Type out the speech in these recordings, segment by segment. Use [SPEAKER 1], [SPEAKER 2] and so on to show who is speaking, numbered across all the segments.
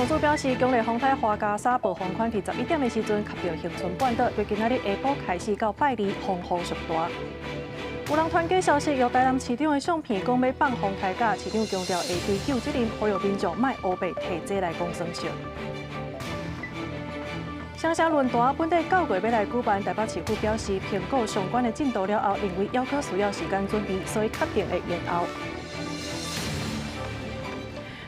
[SPEAKER 1] 象署表示，強烈風颱樺加沙暴風圈佇11點的時陣及著恆春半島，對今仔日下晡開始到拜二風雨上大。有人傳假消息，約台南市長的相片，講欲放風颱假，市長強調會追究責任，呼籲民眾莫烏白提這來講耍笑。雙城論壇本底9月欲來舉辦，台北市府表示，評估相關的進度了後，認為猶閣需要時間準備，所以確定會延後。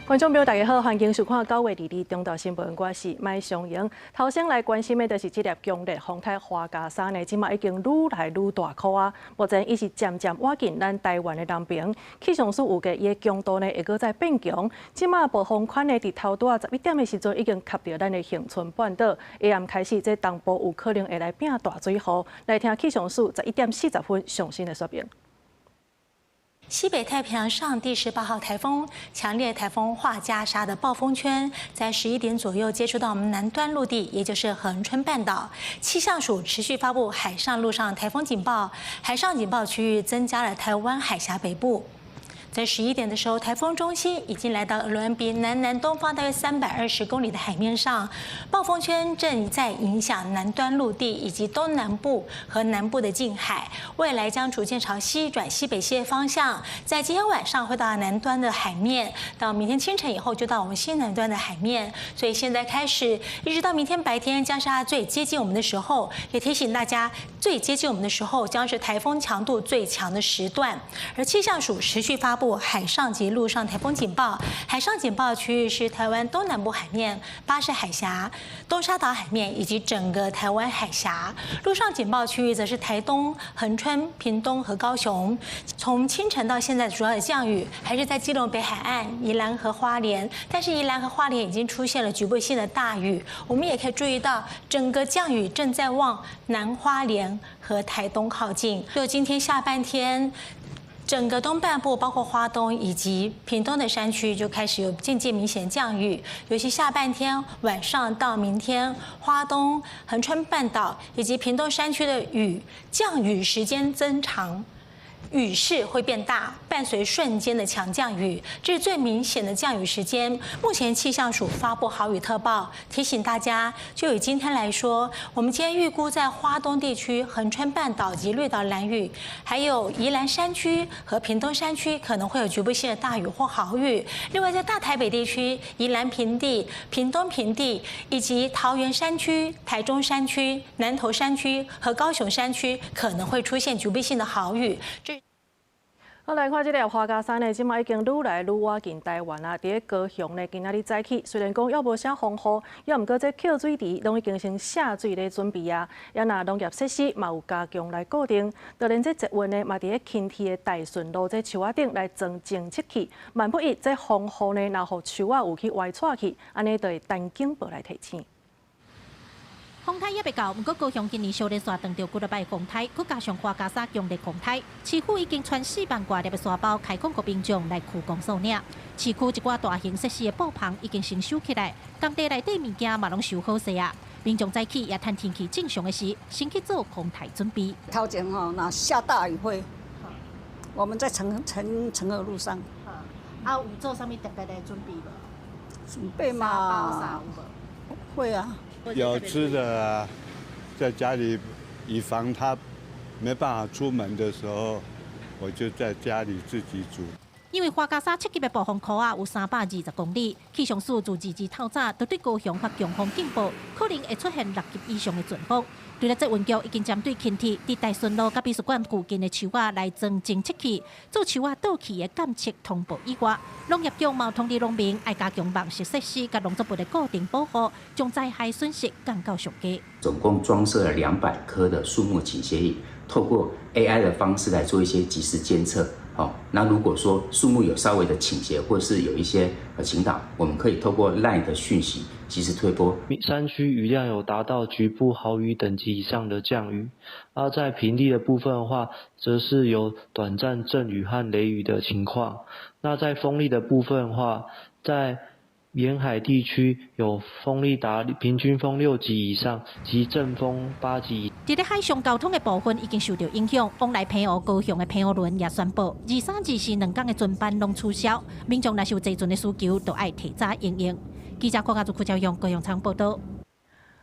[SPEAKER 1] 觀眾朋友，大家好，歡迎收看9月22中晝新聞，我是麥尚瑩。頭先來關心的就是這粒強烈風颱樺加沙呢，這馬已經愈來愈大顆啊。目前伊是漸漸倚近咱台灣的南爿，氣象署預計伊的強度呢會閣再變強。這馬暴風圈呢，佇頭拄仔11點的時陣已經及著咱的恆春半島，下暗開始，這東部有可能會來變大水雨。來聽氣象署11點40分上新的說明。
[SPEAKER 2] 西北太平洋上第18號颱風，強烈颱風樺加沙的暴風圈，在11點左右接觸到我們南端陸地，也就是恆春半島。氣象署持續發布海上、陸上颱風警報，海上警報區域增加了台灣海峽北部。在11點的時候，颱風中心已經來到鵝鑾鼻南南東方大約320公里的海面上，暴風圈正在影響南端陸地以及東南部和南部的近海，未來將逐漸朝西轉西北西的方向，在今天晚上會到南端的海面，到明天清晨以後就到我們西南端的海面，所以現在開始一直到明天白天將是它最接近我們的時候，也提醒大家，最接近我們的時候將是颱風強度最強的時段，而氣象署持續發布海上及陸上颱風警報，海上警報區域是台灣東南部海面、巴士海峽、東沙島海面以及整個台灣海峽；陸上警報區域則是台東、恆春、屏東和高雄。從清晨到現在，主要的降雨還是在基隆北海岸、宜蘭和花蓮，但是宜蘭和花蓮已經出現了局部性的大雨。我們也可以注意到，整個降雨正在往南花蓮和台東靠近。就今天下半天，整個東半部，包括花東以及屏東的山區，就開始有漸漸明顯降雨。尤其下半天晚上到明天，花東、恆春半島以及屏東山區的雨降雨時間增長，雨勢會變大，伴隨瞬間的強降雨，這是最明顯的降雨時間。目前氣象署發布豪雨特報，提醒大家，就以今天來說，我們今天預估在花東地區、恆春半島及綠島蘭嶼，還有宜蘭山區和屏東山區可能會有局部性的大雨或豪雨。另外，在大台北地區、宜蘭平地、屏東平地以及桃園山區、台中山區、南投山區和高雄山區可能會出現局部性的豪雨。這
[SPEAKER 1] 好，來看這个樺加沙呢，這馬已經愈來愈倚近台灣啊。佇咧高雄呢，今仔日早起雖然講猶無啥風雨，猶毋過這抾水池攏已經先卸水咧準備啊。也若農業設施嘛有加強來固定，就連這捷運呢嘛佇咧輕鐵的大順路這樹仔頂來裝偵測器，萬不一這風雨呢，若予樹仔有去歪掣去，按呢就會彈警報來提醒。
[SPEAKER 3] 風颱猶未到，毋過高雄今年小連續碰著幾落擺風颱，閣加上樺加沙強烈風颱，市府已經傳4萬外粒的沙包開放予民眾來區公所領。市區一寡大型設施的布棚已經先收起來，工地內底物件嘛攏收好勢啊。民眾早起也趁天氣正常的時，先去做風颱準備。
[SPEAKER 4] 頭前吼，若下大雨會，我們在誠和路上。
[SPEAKER 3] 啊，有做啥物特別的準備無？
[SPEAKER 4] 準備嘛，會啊。
[SPEAKER 5] 有吃的，在家裡，以防他沒辦法出門的時候，我就在家裡自己煮。
[SPEAKER 3] 因為樺加沙七級的暴風箍仔有320公里，氣象署自22透早就對高雄發強風警報，可能會出現6級以上的陣風。除了捷運局已經針對輕鐵佇大順路佮美術館附近的樹仔來裝偵測器，做樹仔倒去的監測通報以外，農業局嘛通知農民愛加強網實設施佮農作物的固定保護，將災害損失降到上低。
[SPEAKER 6] 總共裝設了200棵的樹木傾斜儀，透過 AI 的方式來做一些即時監測。好，那如果說樹木有稍微的傾斜，或是有一些傾倒，我們可以透過 LINE 的訊息及時推播。
[SPEAKER 7] 山區雨量有達到局部豪雨等級以上的降雨，而在平地的部分的話，則是有短暫陣雨和雷雨的情況。那在風力的部分的話，在沿海地區有風力達平均風6級以上及陣風8級。
[SPEAKER 3] 佇咧海上交通的部分已經受到影響，往來澎湖、高雄的澎湖輪也宣布，23、24兩工的船班攏取消。民眾若是有坐船的需求，就愛提早因應。記者郭家祖、郭昭勇、高永昌報道。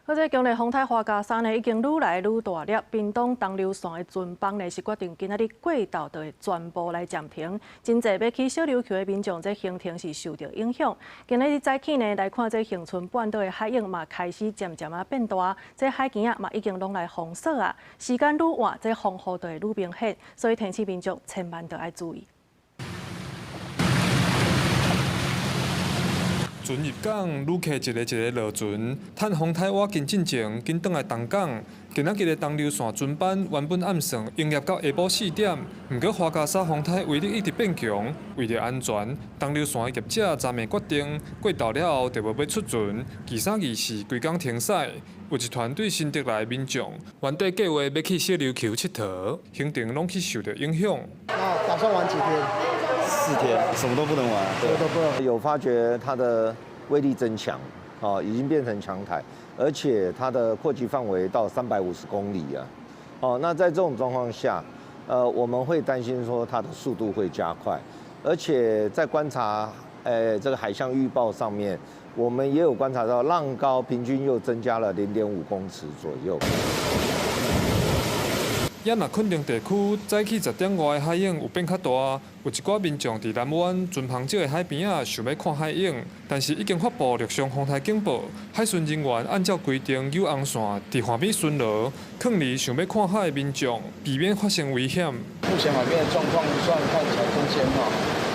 [SPEAKER 1] 好，這強烈風颱樺加沙呢，已經愈來愈大粒。屏東東流線的船班呢，是決定今仔日過晝就會全部來暫停。真濟欲去小琉球的民眾，這行程是受著影響。今仔日早起呢，來看這恆春半島的海湧嘛，開始漸漸仔變大。這海墘仔嘛，已經攏來封鎖啊。時間愈晚，這風雨就會愈明顯，所以提醒民眾千萬著愛注意。
[SPEAKER 8] 船入港，旅客一个一个落船，趁風颱倚近進前，緊轉來東港。今仔日的東流線船班原本按算營業到下晡4點，毋過樺加沙風颱威力一直變強，為著安全，東流線的業者昨暝決定過晝了後就無欲出船，二三二四規工停駛。有一團對新竹來的民眾，原底計劃欲去小琉球𨑨迌，行程攏去受著影響。
[SPEAKER 9] 那打算玩幾天？4
[SPEAKER 10] 天，什麼都不能玩。
[SPEAKER 9] 什麼都不能。
[SPEAKER 11] 有發覺它的威力增強，哦，已經變成強颱，而且它的擴及範圍到350公里啊。哦，那在這種狀況下，我們會擔心說它的速度會加快，而且在觀察，這個海象預報上面，我們也有觀察到浪高平均又增加了0.5公尺左右。
[SPEAKER 8] 也若墾丁地區早起10點外的海湧有變較大，有一寡民眾佇南灣船篷石的海邊仔想欲看海湧，但是已經發布陸上風颱警報，海巡人員按照規定扭紅線佇岸邊巡邏，勸離想欲看海的民眾，避免發生危險。
[SPEAKER 12] 目前海邊的狀況雖然看起來風險好，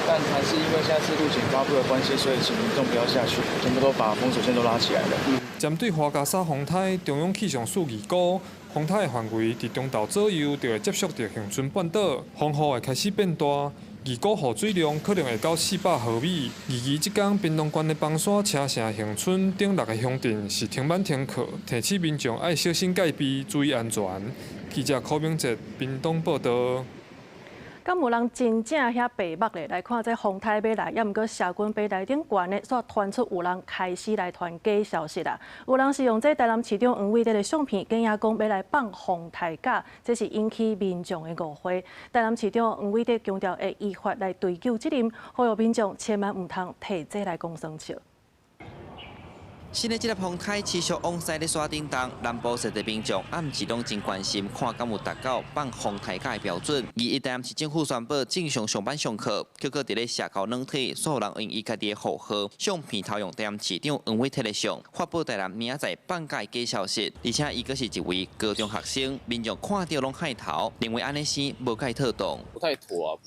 [SPEAKER 12] 但還是因為現在是陸警發布的關係，所以請民眾不要下去，全部都把封鎖線都拉起來了。
[SPEAKER 8] 針對樺加沙風颱，中央氣象署預估，風颱的範圍佇中晝左右就會接觸著恆春半島，風雨會開始變大，預估雨水量可能會到400毫米。預計這工屏東縣的枋山、車城、恆春等6個鄉鎮是停班停課，提醒民眾愛小心戒備，注意安全。記者柯明哲屏東報導。
[SPEAKER 1] 敢有人真正遐白目咧？來看這風颱欲來，抑毋過社群平台頂懸呢，煞傳出有人開始來傳假消息啦。有人是用這台南市長黃偉哲的相片，假講欲來放風颱假，這是引起民眾的誤會。台南市長黃偉哲強調會依法來追究責任，呼籲民眾千萬毋通提這來講耍笑。
[SPEAKER 13] 新的這个風颱持續往西咧徙頂東，南部踅地民眾暗時攏真關心，看敢有達到放風颱假的標準。21台南市政府宣布正常上班上課，結果佇咧社交軟體，所有人用伊家己的戶號相片偷用台南市長黃偉哲的相，發布台南明仔載放假的假消息，而且伊閣是一位高中學生，民眾看著攏害頭，認為按呢生無蓋妥當。
[SPEAKER 14] 不太妥啊，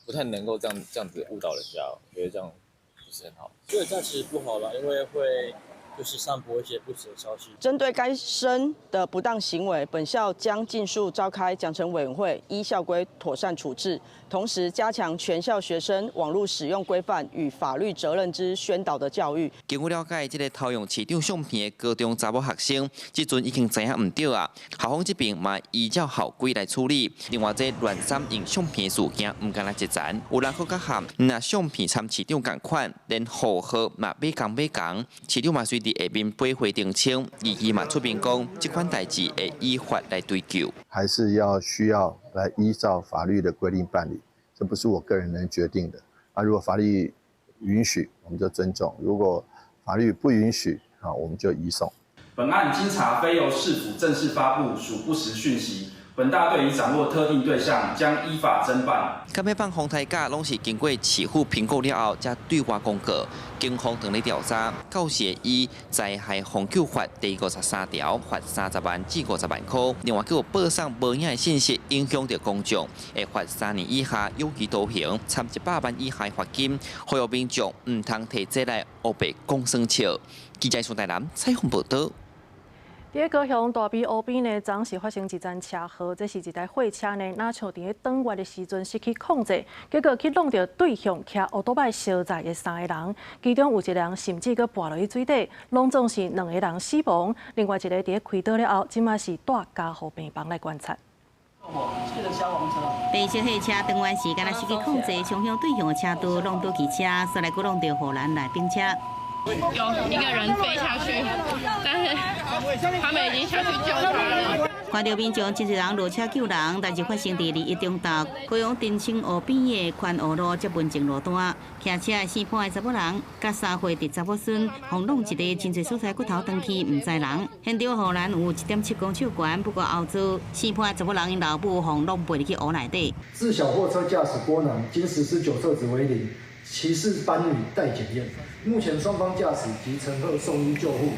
[SPEAKER 14] 不太能夠這樣子誤導人家，我覺得這樣不是很好。這樣其實不好啦，因為會。就是散播一些不實的消息。
[SPEAKER 15] 針對該生的不當行為，本校將盡速召開獎懲委員會，依校規妥善處置，同時加強全校學生網路使用規範與法律責任之宣導的教育。
[SPEAKER 13] 根據了解，這个偷用市長相片的高中查某學生，這陣已經知影毋對啊。校方這邊嘛依照校規來處理。另外，這亂散用相片的事件毋干焦一層，有人閣較譀，若相片參市長仝款，連戶號嘛買仝買仝，市長嘛隨佇下面回復澄清，伊嘛出面講，這款代誌會依法來追究，
[SPEAKER 16] 還是要需要來依照法律的規定辦理，這不是我個人能決定的。啊，如果法律允許，我們就尊重；如果法律不允許，啊，我們就移送。
[SPEAKER 17] 本案經查，非由市府正式發布屬不實訊息。本大隊已掌握特定對象，將依法偵辦。
[SPEAKER 13] 敢欲放風颱假，攏是經過市府評估了後，才對外公告。警方正咧調查，到時會依災害防救法第53條，罰30萬至50萬塊。另外，閣有報送無影的信息，影響著公眾，會罰3年以下有期徒刑，參100萬以下罰金。呼籲民眾毋通提這來烏白講耍笑。記者孫台南採訪報導。
[SPEAKER 1] 佇咧高雄大埤湖邊呢，昨昏是發生一場車禍，這是一台貨車呢，若像佇咧轉彎的時陣失去控制，結果去挵著對向騎歐多拜相載的三个人，其中有一个人甚至閣跋落去水底，攏總是兩个人死亡，另外一个佇咧開刀了後，這馬是帶加護病房來觀察。
[SPEAKER 18] 白色貨車轉彎時，敢若失去控制，衝向對向的車道，挵倒汽車，煞來閣挵著護欄內冰車。
[SPEAKER 19] 有一個人飛下去，但是他們已經下去救他了。
[SPEAKER 18] 看著民眾真濟人落車救人，代誌發生佇21中晝高雄澄清湖邊的寬湖路接文靜路段，騎車的姓潘的查某人，佮3歲的查某孫，予弄一个真濟所在骨頭斷去，毋知人。現場護欄有1.7公尺懸，不過後座姓潘的查某人𪜶老母予弄飛入去湖內底。
[SPEAKER 9] 自小貨車駕駛郭男，經實施酒測值為零，騎士班女待檢驗。目前雙方駕駛及乘客送醫救護。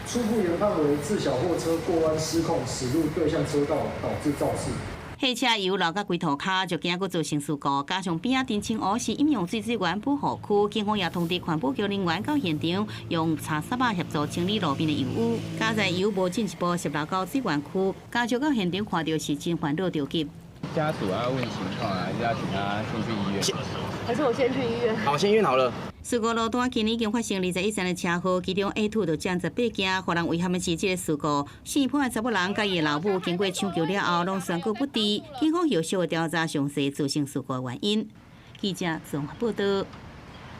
[SPEAKER 9] 初步研判為自小貨車過彎失控駛入對向車道，導致肇事。
[SPEAKER 18] 貨車油流甲規塗跤，就驚閣造成事故。加上邊仔澄清湖是飲用水水源保護區，警方也通知環保局人員到現場，用柴捒仔協助清理路邊的油污。佳哉油無進一步滲流到水源區，家屬到現場看著是真煩惱著急。
[SPEAKER 19] 家屬要問情況，還是要請他先去醫院？
[SPEAKER 20] 還是我先去醫院？
[SPEAKER 19] 好，先醫院好了。
[SPEAKER 18] 事故路段今年已經發生21宗的車禍，其中 A 2就佔18件。予人遺憾的是，這个事故，姓潘的查某人佮伊的老母經過搶救了後，攏宣告不治。警方後續會調查詳細造成事故的原因。記者綜合報導。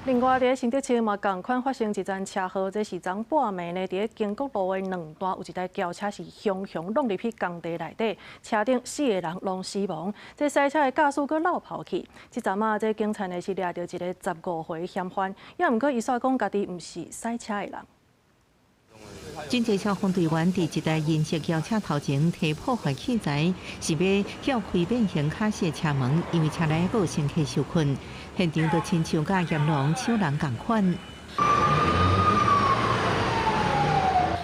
[SPEAKER 1] 另外，佇新竹市嘛，仝款發生一樁車禍，這是昨半暝呢，佇咧經國路的兩段有一台轎車是雄雄挵入去工地內底，車頂四个人攏死亡。這賽車的駕駛閣落跑去。這陣仔，這警察呢是掠著一个15歲嫌犯，也毋過伊煞講家己毋是賽車的人。
[SPEAKER 21] 真濟消防隊員佇一台銀色轎車頭前提破壞器材，是欲撬開變形卡式車門，因為車內閣有乘客受困。現場就親像佮閻羅搶人仝款。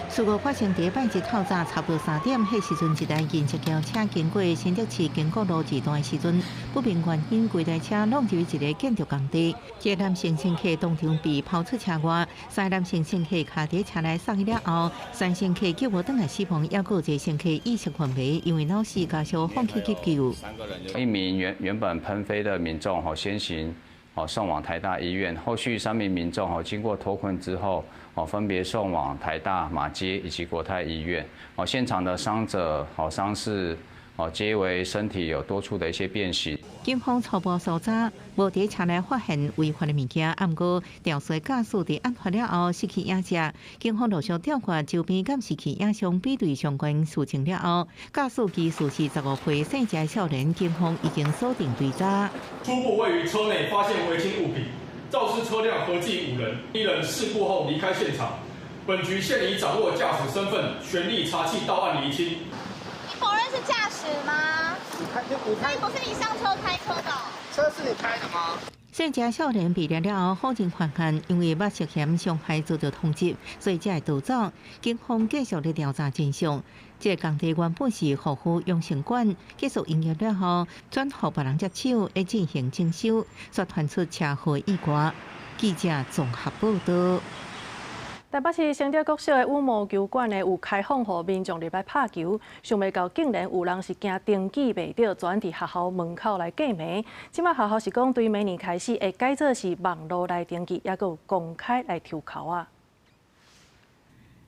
[SPEAKER 21] 事故發生佇拜日透早差不多3點，彼時陣一台銀色轎車經過新竹市經國路二段的時陣，不明原因規台車挵入一个建築工地，一个男性乘客當場被拋出車外，三个男性乘客卡佇車內送醫了後，三乘客救無轉來死亡，猶閣有一个乘客意識昏迷，因為腦死家屬放棄急救。
[SPEAKER 22] 一名原本噴飛的民眾吼先行送往台大醫院，後續三名民眾吼經過脫困之後，分別送往台大、馬偕以及國泰醫院。現場的傷者、傷勢，皆為身體有多處的一些變形。
[SPEAKER 21] 警方初步搜查，無佇車內發現違法的物件，毋過肇事駕駛佇案發了後失去影跡。警方陸續調閱周邊監視器影像比對相關事證了後，駕駛其實是15歲姓謝的少年，警方已經鎖定追查。
[SPEAKER 23] 初步位於車內發現違禁物品。肇事車輛合計5人，一人事故後離開現場。本局現已掌握駕駛身份，全力查緝到案釐清。
[SPEAKER 24] 你否認是駕駛嗎？
[SPEAKER 9] 你開，你開，
[SPEAKER 24] 不是你上車開車的。
[SPEAKER 9] 車是你開的嗎？
[SPEAKER 21] 姓謝少年被掠了後，否認犯案，因為捌涉嫌傷害遭到通緝，所以才會逃走。警方繼續咧調查真相。這个工地原本是護膚養生館，結束營業了後，轉予別人接手來進行整修，煞傳出車禍意外。記者綜合報導。
[SPEAKER 1] 台北市成德國小的羽毛球館呢，有開放予民眾入來拍球，想袂到竟然有人是驚登記袂著，轉佇學校門口來過暝。這擺學校是講，對明年開始會改做是網路來登記，猶閣有公開來抽籤仔。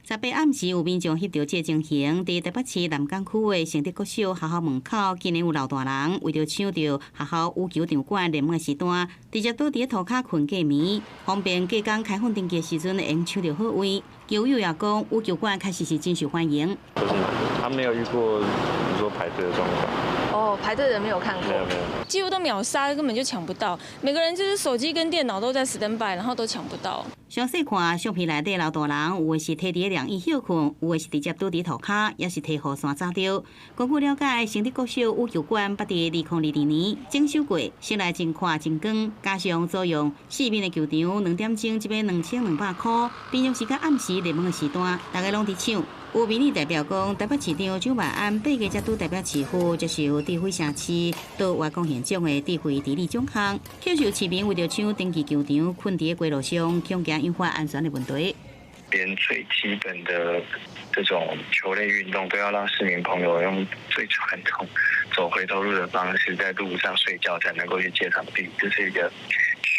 [SPEAKER 18] 18暗時有民眾翕著這情形，佇台北市南港區的成德國小學校門口，竟然有老大人為著搶著學校羽球場館熱門的時段，直接倒佇塗跤睏過暝，方便隔工開放登記的時陣會用搶著好位。球友也講，羽球館確實是真受歡迎。
[SPEAKER 25] 都是滿的，他沒有遇過你說排隊的狀況。
[SPEAKER 20] 哦，排隊的人沒有看過。
[SPEAKER 25] 沒有沒有。
[SPEAKER 26] 幾乎都秒殺，根本就搶不到。每個人就是手機跟電腦都在 stand by，然後都搶不到。
[SPEAKER 18] 詳細看相片內底老大人，有的是提佇涼椅歇睏，有的是直接倒佇塗跤，也是提雨傘遮著。根據了解，成德國小羽球館捌佇2022年整修過，室內真闊真光，加上租用四面的球場，2點鐘一擺2200箍，平常時間暗時熱門的時段，大家攏佇搶。有民意代表講，台北市長蔣萬安8月才拄台北市府接受智慧城市島外貢獻獎的智慧治理獎項，卻有市民為著搶登記球場，睏佇咧街路上，恐驚引發安全的問題。
[SPEAKER 27] 連最基本的這種球類運動，都要讓市民朋友用最傳統走回頭路的方式，在路上睡覺才能夠去借場地，這是一個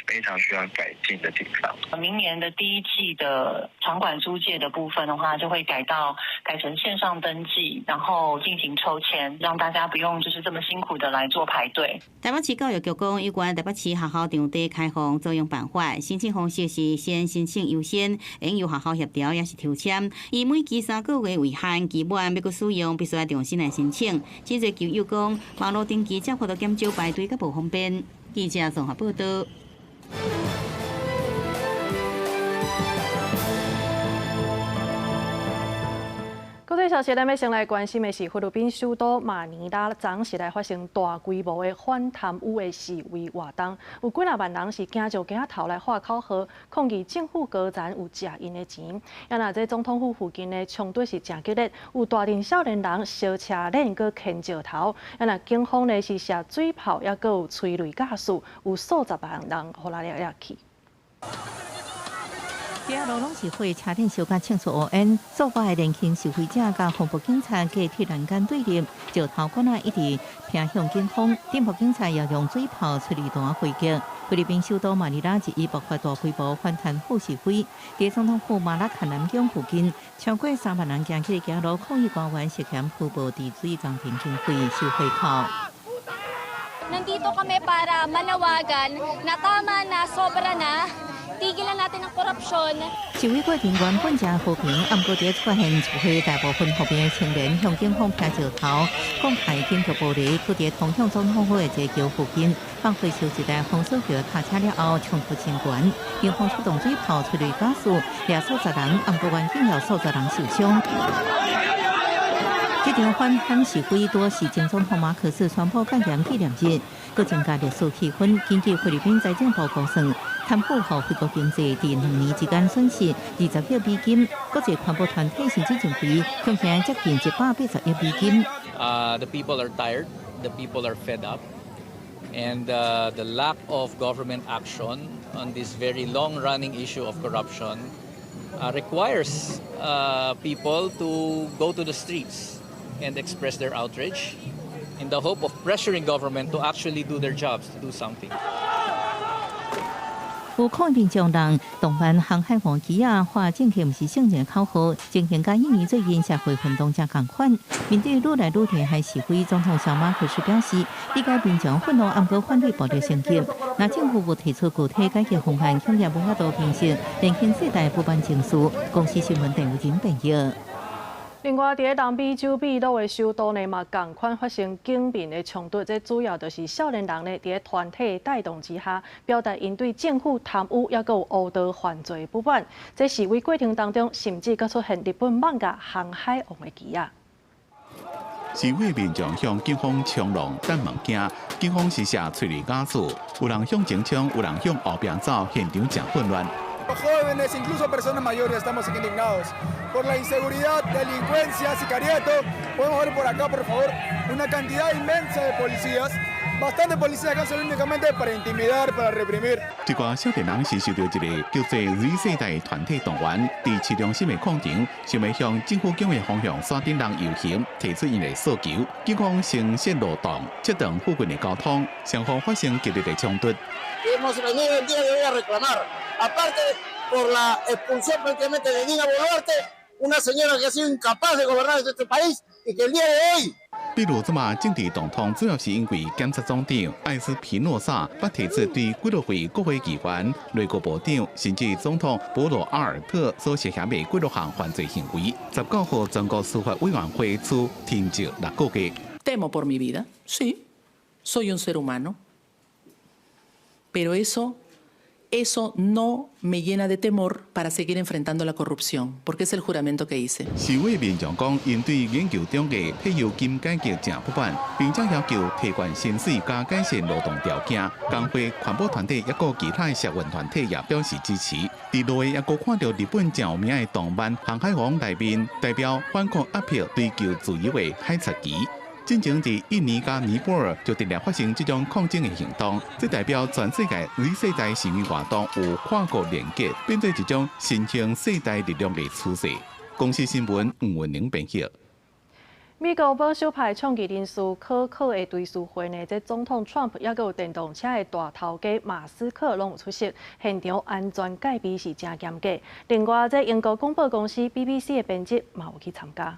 [SPEAKER 27] 非非常需要改進的地方。
[SPEAKER 2] 明年的第一季的場館租借的部分的話，就會改成線上登記，然後進行抽籤，讓大家不用就是這麼辛苦的來做排隊。
[SPEAKER 18] 台北市教育局講，有關台北市學校場地開放租用辦法，申請方式是先申請優先，應由學校協調，抑是抽籤。以每期3個月為限，期滿欲閣使用，必須愛重新來申請。真濟球友講，網路登記才有法度減少排隊佮無方便。記者綜合報道。
[SPEAKER 1] 國際消息，咱欲先來關心的是菲律賓首都馬尼拉，昨時來發生大規模的反貪污的示威活動，有幾若萬人是行上街頭來喊口號，抗議政府高層有食𪜶的錢。啊若這總統府附近的衝突是誠激烈，有大陣少年人燒車輪閣牽石頭，啊若警方呢是射水炮，抑閣有催淚ガス，有數十萬人予人掠掠去。
[SPEAKER 21] 街路攏是火，車頂燒甲衝出烏煙，數百个年輕示威者佮防暴警察隔鐵欄杆對立，石頭棍仔一直拋向警方，偵破警察也用水炮催淚彈回擊。菲律賓首都馬尼拉日日爆發大規模反貪腐示威，佇總統府馬拉坎南宮附近，超過3萬人行起街路抗議官員涉嫌虛報治水工程經費收回扣。
[SPEAKER 24] Nandito kami para manawagan na tama na, sobra na, tigilan natin ang korupsyon.
[SPEAKER 21] 示威過程原本誠和平，毋過佇出現一批大部分和平的青年向警方拋石頭，講開建築玻璃，佇佇通向總統府的濟橋附近放火燒一台封鎖橋卡車了後，衝突升懸，警方出動水炮、催淚ガス，掠數十人，毋過原警有數十人受傷。這場反貪示威多是前總統馬可斯宣布戒嚴紀念日，閣增加歷史氣氛。根據菲律賓財政部估算，貪腐予菲國經濟佇2年之間損失20億美金。國際環保團體甚至認為，恐驚接近180億美金。
[SPEAKER 3] The people are tired, the people are fed up, and the lack of government action on this very long-running issue of corruption requires people to go to the streets and express their outrage in the hope of pressuring government to actually do their jobs, to do something.
[SPEAKER 21] 有抗議民眾人動漫航海王旗仔，喊政客毋是聖人口號，情形佮印尼最近社會運動誠仝款。面對愈來愈厲害示威，總統小馬可斯表示，理解民眾憤怒，毋過反對暴力升級。若政府無提出具體解決方案，恐也無法度平息年輕世代不滿情緒。公視新聞鄧有仁編譯。
[SPEAKER 1] 另外，佇咧南美洲秘魯的首都呢，嘛仝款發生警民的衝突。這主要就是少年人呢，佇咧團體帶動之下，表達𪜶對政府貪污抑閣有黑道犯罪不滿。這示威過程當中，甚至閣出現日本漫畫《航海王》的旗仔。
[SPEAKER 4] 示威民眾向警方衝浪擲物件，警方是射催淚ガス，有人向前衝，有人向後壁走，現場誠混亂。
[SPEAKER 5] Jóvenes, incluso personas mayores, estamos indignados por la inseguridad, delincuencia, sicariato. Podemos ver por acá, por favor, una cantidad inmensa de policías, bastante policías acá solo únicamente para intimidar, para reprimir.
[SPEAKER 4] 這寡少年人是受著一个叫做 Z 世代團體動員，佇市中心的廣場，想欲向政府宮的方向山頂人遊行，提出𪜶的訴求。警方先設路擋，切斷附近的交通，雙方發生激烈的衝突。
[SPEAKER 6] Hemos venido el día de hoy a reclamar, aparte por la expulsión prácticamente de Dina Boluarte, una señora que ha sido incapaz de gobernar este país y que el día de hoy
[SPEAKER 4] 秘魯這馬政治動盪，主要是因為檢察總長艾斯皮諾薩捌提出對幾落位國會議員、內閣部長，甚至總統博羅阿爾特所涉嫌的幾落項犯罪行為，19號全國司法委員會處停職6個月。
[SPEAKER 7] Temo por mi vida, sí, soy un ser humano, pero eso no me llena de temor para seguir enfrentando la corrupción, porque es el juramento que hice.
[SPEAKER 4] 示威民眾講，𪜶對研究中的退休金改革誠不滿，並且要求提懸薪水佮改善勞動條件。工會、環保團體抑閣其他的社運團體也表示支持。佇路的抑閣看著日本誠有名的動漫《航海王》內面代表反抗壓迫、追求自由的海賊旗。進前佇印尼佮尼泊爾就直接發生這種抗爭的行動，這代表全世界 Z 世代示威活動有跨國連結，變做一種新興世代力量的趨勢。公視新聞吳文玲編譯。
[SPEAKER 1] 美國保守派創意人士柯克的追思會呢，這總統川普抑閣有電動車的大頭家馬斯克攏有出席，現場安全戒備是誠嚴格。另外，這英國廣播公司 BBC 的編輯嘛有去參加。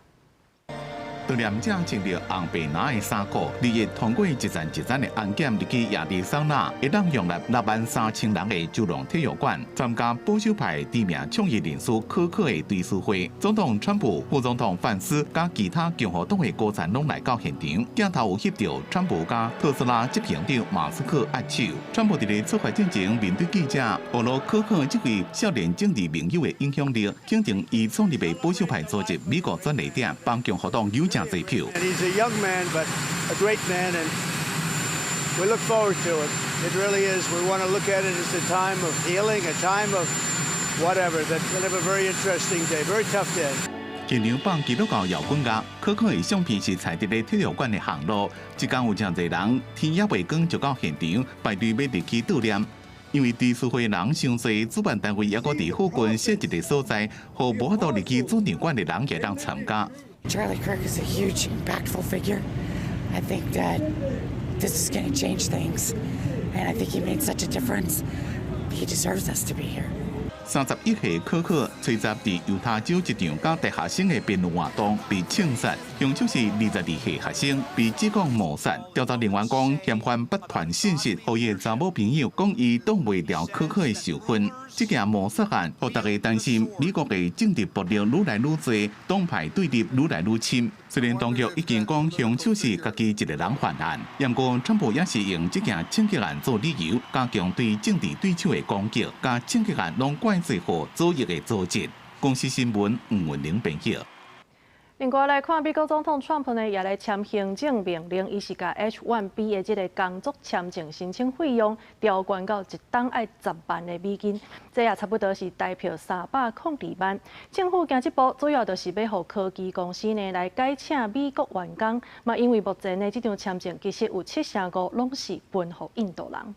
[SPEAKER 4] 悼念者穿著紅白藍的衫褲，日日通過一層一層的安檢入去亞利桑那，會當容納63,000人的州立體育館，參加保守派知名創意人士柯克的追思會。總統川普、副總統范斯佮其他共和黨的高層攏來到現場，鏡頭有翕著川普佮特斯拉執行長馬斯克握手。川普佇咧出發進前面對記者，暴露柯克這位少年政治盟友的影響力，肯定伊創立的保守派組織美國轉捩點，幫共和黨有誠濟票。
[SPEAKER 8] And he's a young man, but a great man, and we look forward to it. It really is. We want to look at it as a time of healing, a time of whatever. That's going to have a very interesting day, very tough day.
[SPEAKER 4] 現場放基督教搖滾樂，柯克的相片是採佇咧體育館的巷路，這工有誠濟人天猶未光就到現場排隊欲入去悼念。因為追思會人傷濟，主辦單位猶閣佇附近設一個所在，予無法度入去主場館的人會當參加。
[SPEAKER 10] Charlie Kirk is a huge, impactful figure. I think that this is going to change things, and I think he made such a difference. He deserves us to be here.
[SPEAKER 4] 31歲柯克，初十佇猶他州一場佮大學生的辯論活動被槍殺，兇手是22歲學生，被指控謀殺。調查人員講，嫌犯捌傳訊息，予伊的查某朋友講伊擋袂牢柯克的受訓。這件謀殺案，予大家擔心美國的政治暴力愈來愈濟，黨派對立愈來愈深。雖然當局已經講兇手是家己一個人犯案，毋過川普也是用這件槍擊案做理由，加強對政治對手的攻擊，共槍擊案攏怪罪予左翼的組織。公視新聞吳文玲編譯。
[SPEAKER 1] 另外來看，美國總統川普呢，也來簽行政命令，伊是共 H-1B 的這个工作簽證申請費用調懸到一冬愛10萬的美金，這也差不多是台票302萬。政府行這步，主要就是欲予科技公司呢來改請美國員工，嘛因為目前的這張簽證其實有75%攏是分予印度人。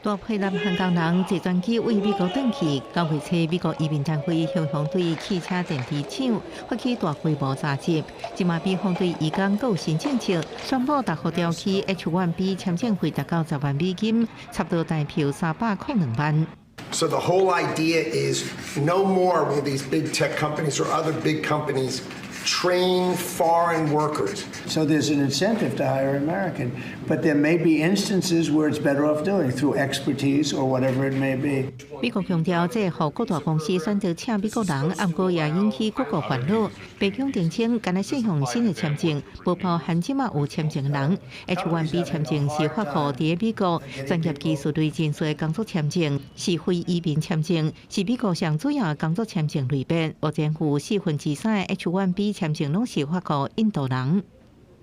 [SPEAKER 21] 大批南韓工人坐專機對美國轉去，9月初美國移民單位向向對汽車電池廠發起大規模查緝。這馬美方對移工閣有新政策，宣布大幅調起 H-1B 簽證費達到10萬美金，差不多台票302萬。
[SPEAKER 11] So the whole idea is no more will these big tech companies or other big companies train foreign workers.
[SPEAKER 8] So there's an incentive to hire American, but there may be instances where it's better off doing through expertise or whatever it may be.
[SPEAKER 21] 美國強調，這予各大公司選擇請美國人，毋過也引起各國煩惱。白宮澄清，干焦適用新的簽證，無包含這馬有簽證的人。H-1B 簽證是發予佇美國專業技術類人士的工作簽證，是非移民簽證，是美國上主要的工作簽證類別。目前有3/4的 H-1B 簽證攏是發予印度人。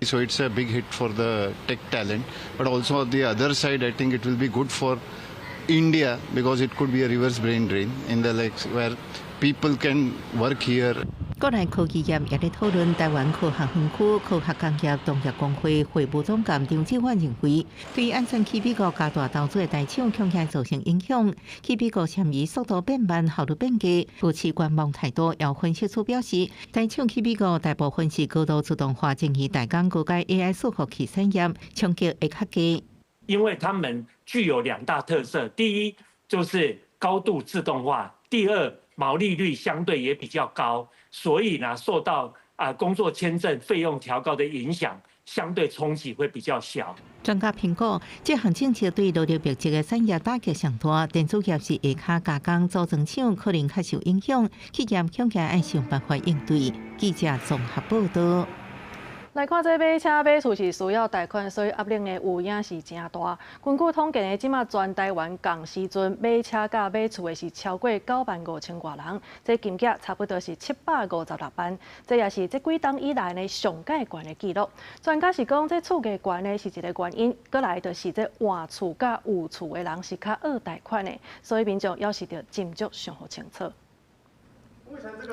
[SPEAKER 12] So it's a big hit for the tech talent, but also on the other side, I think it will be good for India because it could be a reverse brain drain in the likes where people can work here.
[SPEAKER 21] 國內科技業也咧討論台灣科學園區科學工業同業公會會務總監張志遠認為，對按怎去美國加大投資的大廠恐驚造成影響，去美國遷移速度變慢，效率變低，保持觀望態度。有分析師表示，大廠去美國大部分是高度自動化、精緻代工、高階 AI 伺服器產業，衝擊會較低。
[SPEAKER 14] 因為他們具有兩大特色，第一就是高度自動化，第二毛利率相對也比較高，所以呢受到工作簽證費用調高的影響，相對衝擊會比較小。
[SPEAKER 21] 專家評估，這項政策對勞力密集的產業打擊上大，電子業是下跤加工組裝廠可能較受影響，企業恐驚愛想辦法應對。記者綜合報道。
[SPEAKER 1] 來看這買車買厝是需要貸款，所以壓力呢有影是誠大。根據統計呢，這馬全台灣仝時陣買車佮買厝的是超過9萬5千外人，這金額差不多是756萬，這也是這幾冬以來呢上蓋懸的紀錄。專家是講，這厝價懸呢是一個原因，閣來就是這換厝佮有厝的人是較惡貸款的，所以民眾猶是著斟酌上好清楚。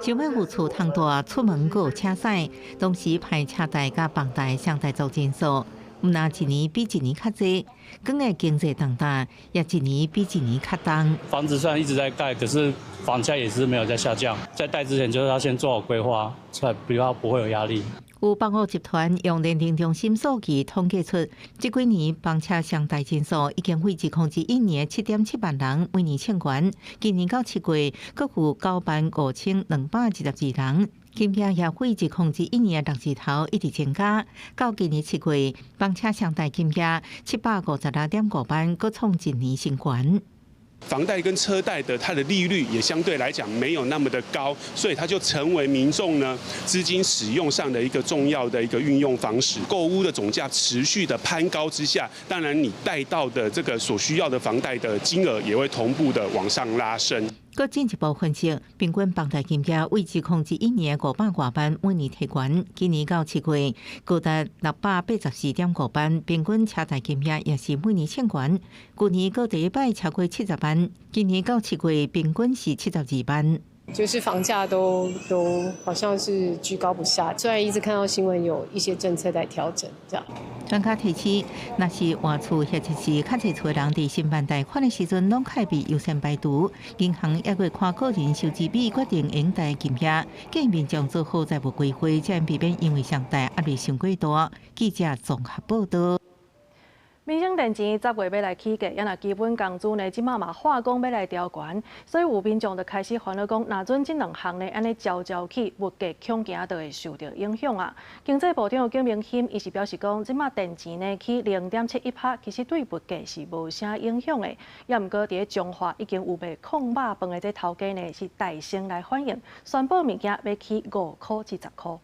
[SPEAKER 21] 想欲有厝通蹛，出門閣有車駛，同時排車貸佮房貸相貸族人數，毋但一年比一年較濟，光的經濟重擔也一年比一年較重。
[SPEAKER 15] 房子雖然一直在蓋，可是房價也是沒有在下降。在貸之前，就是要先做好規劃，才比較不會有壓力。
[SPEAKER 21] 有房屋集團用認定中心數據統計出，這幾年房車雙貸人數已經維持2021年7.7萬人，每年創懸。今年到7月，閣有9萬5222人。金額也維持2021年六字頭一直增加，到今年7月，房車雙貸金額756.5萬，閣創一年新高。
[SPEAKER 9] 房貸跟車貸的它的利率也相對來講沒有那麼的高，所以它就成為民眾呢資金使用上的一個重要的一個運用方式。購屋的總價持續的攀高之下，當然你貸到的這個所需要的房貸的金額也會同步的往上拉升。
[SPEAKER 21] 閣進一步分析，平均房貸金額維持2021年500外萬，每年提懸。今年到7月高達684.5萬，平均車貸金額也是每年創懸。舊年閣第一擺超過70萬，今年到7月平均是72萬。
[SPEAKER 13] 就是房價都好像是居高不下，雖然一直看到新聞有一些政策在調整，這樣。
[SPEAKER 21] 專家提醒，若是換厝或者是較濟厝人佇申辦貸款的時陣，攏較會被優先排除。銀行也會看個人收支比決定應貸金額，建議民眾做好財務規劃，才避免因為雙貸壓力傷過大。記者綜合報道。
[SPEAKER 1] 民生電錢10月欲來起價，啊若基本工資呢，這馬嘛喊講欲來調懸，所以有民眾就開始煩惱講，若準這兩項呢，按呢齊齊起，物價恐驚就會受著影響啊。經濟部長景明鑫伊是表示講，這馬電錢呢起0.71趴，其實對物價是無啥影響的。也毋過佇咧彰化已經有賣炕肉飯的這頭家呢，是大聲來反映，宣布物件欲起5塊至10塊。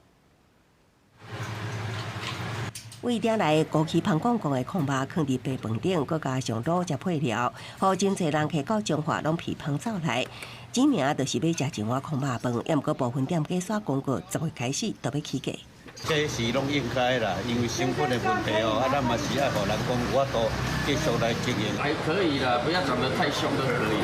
[SPEAKER 16] 位鼎來高崎芳廣告的炕肉囥佇白飯頂，閣加上滷汁配料，予真濟人客到彰化攏鼻芳走來。指名就是欲食一碗炕肉飯，也毋過部分店家煞公告10月開始就欲起價。
[SPEAKER 17] 這是攏應該啦，因為成本的問題哦，啊，咱嘛是愛予人講有法度繼續來經營。
[SPEAKER 19] 還可以啦，不要漲得太兇就可以。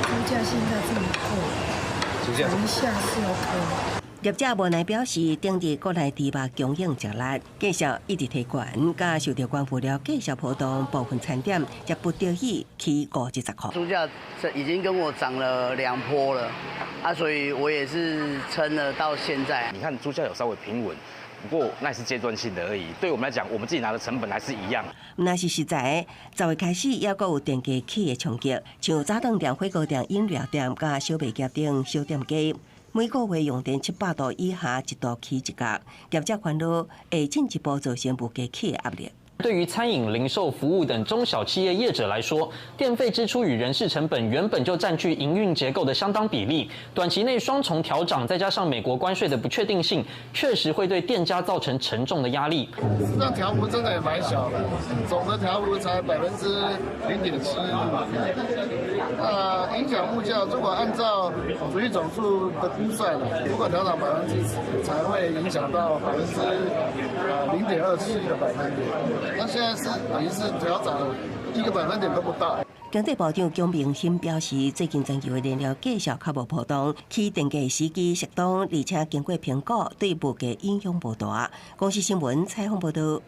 [SPEAKER 22] 豬價現在這麼貴，漲一下是 OK。
[SPEAKER 16] 業者無奈表示，頂日國內豬肉供應吃力，價數一直提懸，佮受著原物料價數波動，部分餐點才不得已起5至10塊。
[SPEAKER 23] 豬價已經跟我漲了2波了，啊，所以我也是撐了到現在。
[SPEAKER 28] 你看豬價有稍微平穩，不過那是階段性的而已。對我們來講，我們自己拿的成本還是一樣。
[SPEAKER 16] 若是實在，10月開始猶閣有電價起的衝擊，像早頓店、火鍋店、飲料店、佮小賣業等小店家。每個月用電700度以下，一度起一角，業者煩惱會進一步造成物價起的壓力。
[SPEAKER 29] 對於餐飲、零售、服務等中小企業業者來說，電費支出與人事成本原本就佔據營運結構的相當比例，短期內雙重調漲，再加上美國關稅的不確定性，確實會對店家造成沉重的壓力。
[SPEAKER 30] 實際上調幅真的也蠻小的，總的調幅才0.7%。那影響物價，如果按照主計總處的估算，如果調漲10%，才會影響到0.27%個百分點。那現在是等於是調漲1個百分點都不到。
[SPEAKER 16] 經濟部長蔣明鑫表示，最近全球的燃料價數較無波動，起電價時機適當，而且經過評估，對物價影響無大。公視新聞採訪報導。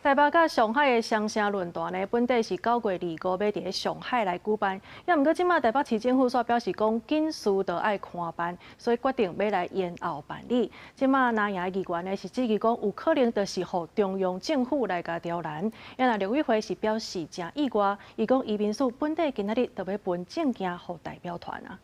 [SPEAKER 1] 台北佮上海的雙城論壇呢，本底是9月25欲佇咧上海來舉辦，也毋過這馬台北市政府煞表示講緊事就愛寬辦，所以決定欲來延後辦理。這馬藍營議員呢是質疑講，有可能就是予中央政府來共刁難。啊若陸委會是表示誠意外，伊講移民署本底今仔日就欲分證件予代表團啊。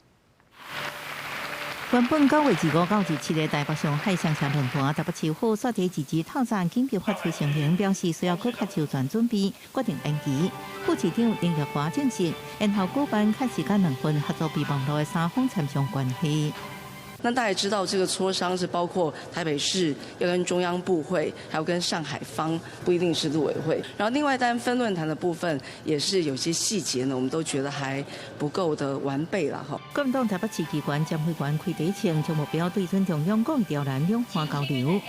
[SPEAKER 21] 原本9月25到27日台北上海雙城論壇，台北市府煞佇二二透早緊急發出聲明，表示需要閣較周全準備，決定延期。副市長林玉華證實，延後舉辦確實佮兩份合作備忘錄的三方簽上關係。
[SPEAKER 31] 那大家知道，這個磋商是包括台北市要跟中央部會，還有跟上海方，不一定是陸委會。然後另外單分論壇的部分，也是有些細節呢，我們都覺得還不夠的完備了哈。
[SPEAKER 21] 國民黨台北市議員江惠員開地前，將目標對準中央，講刁難兩岸交流。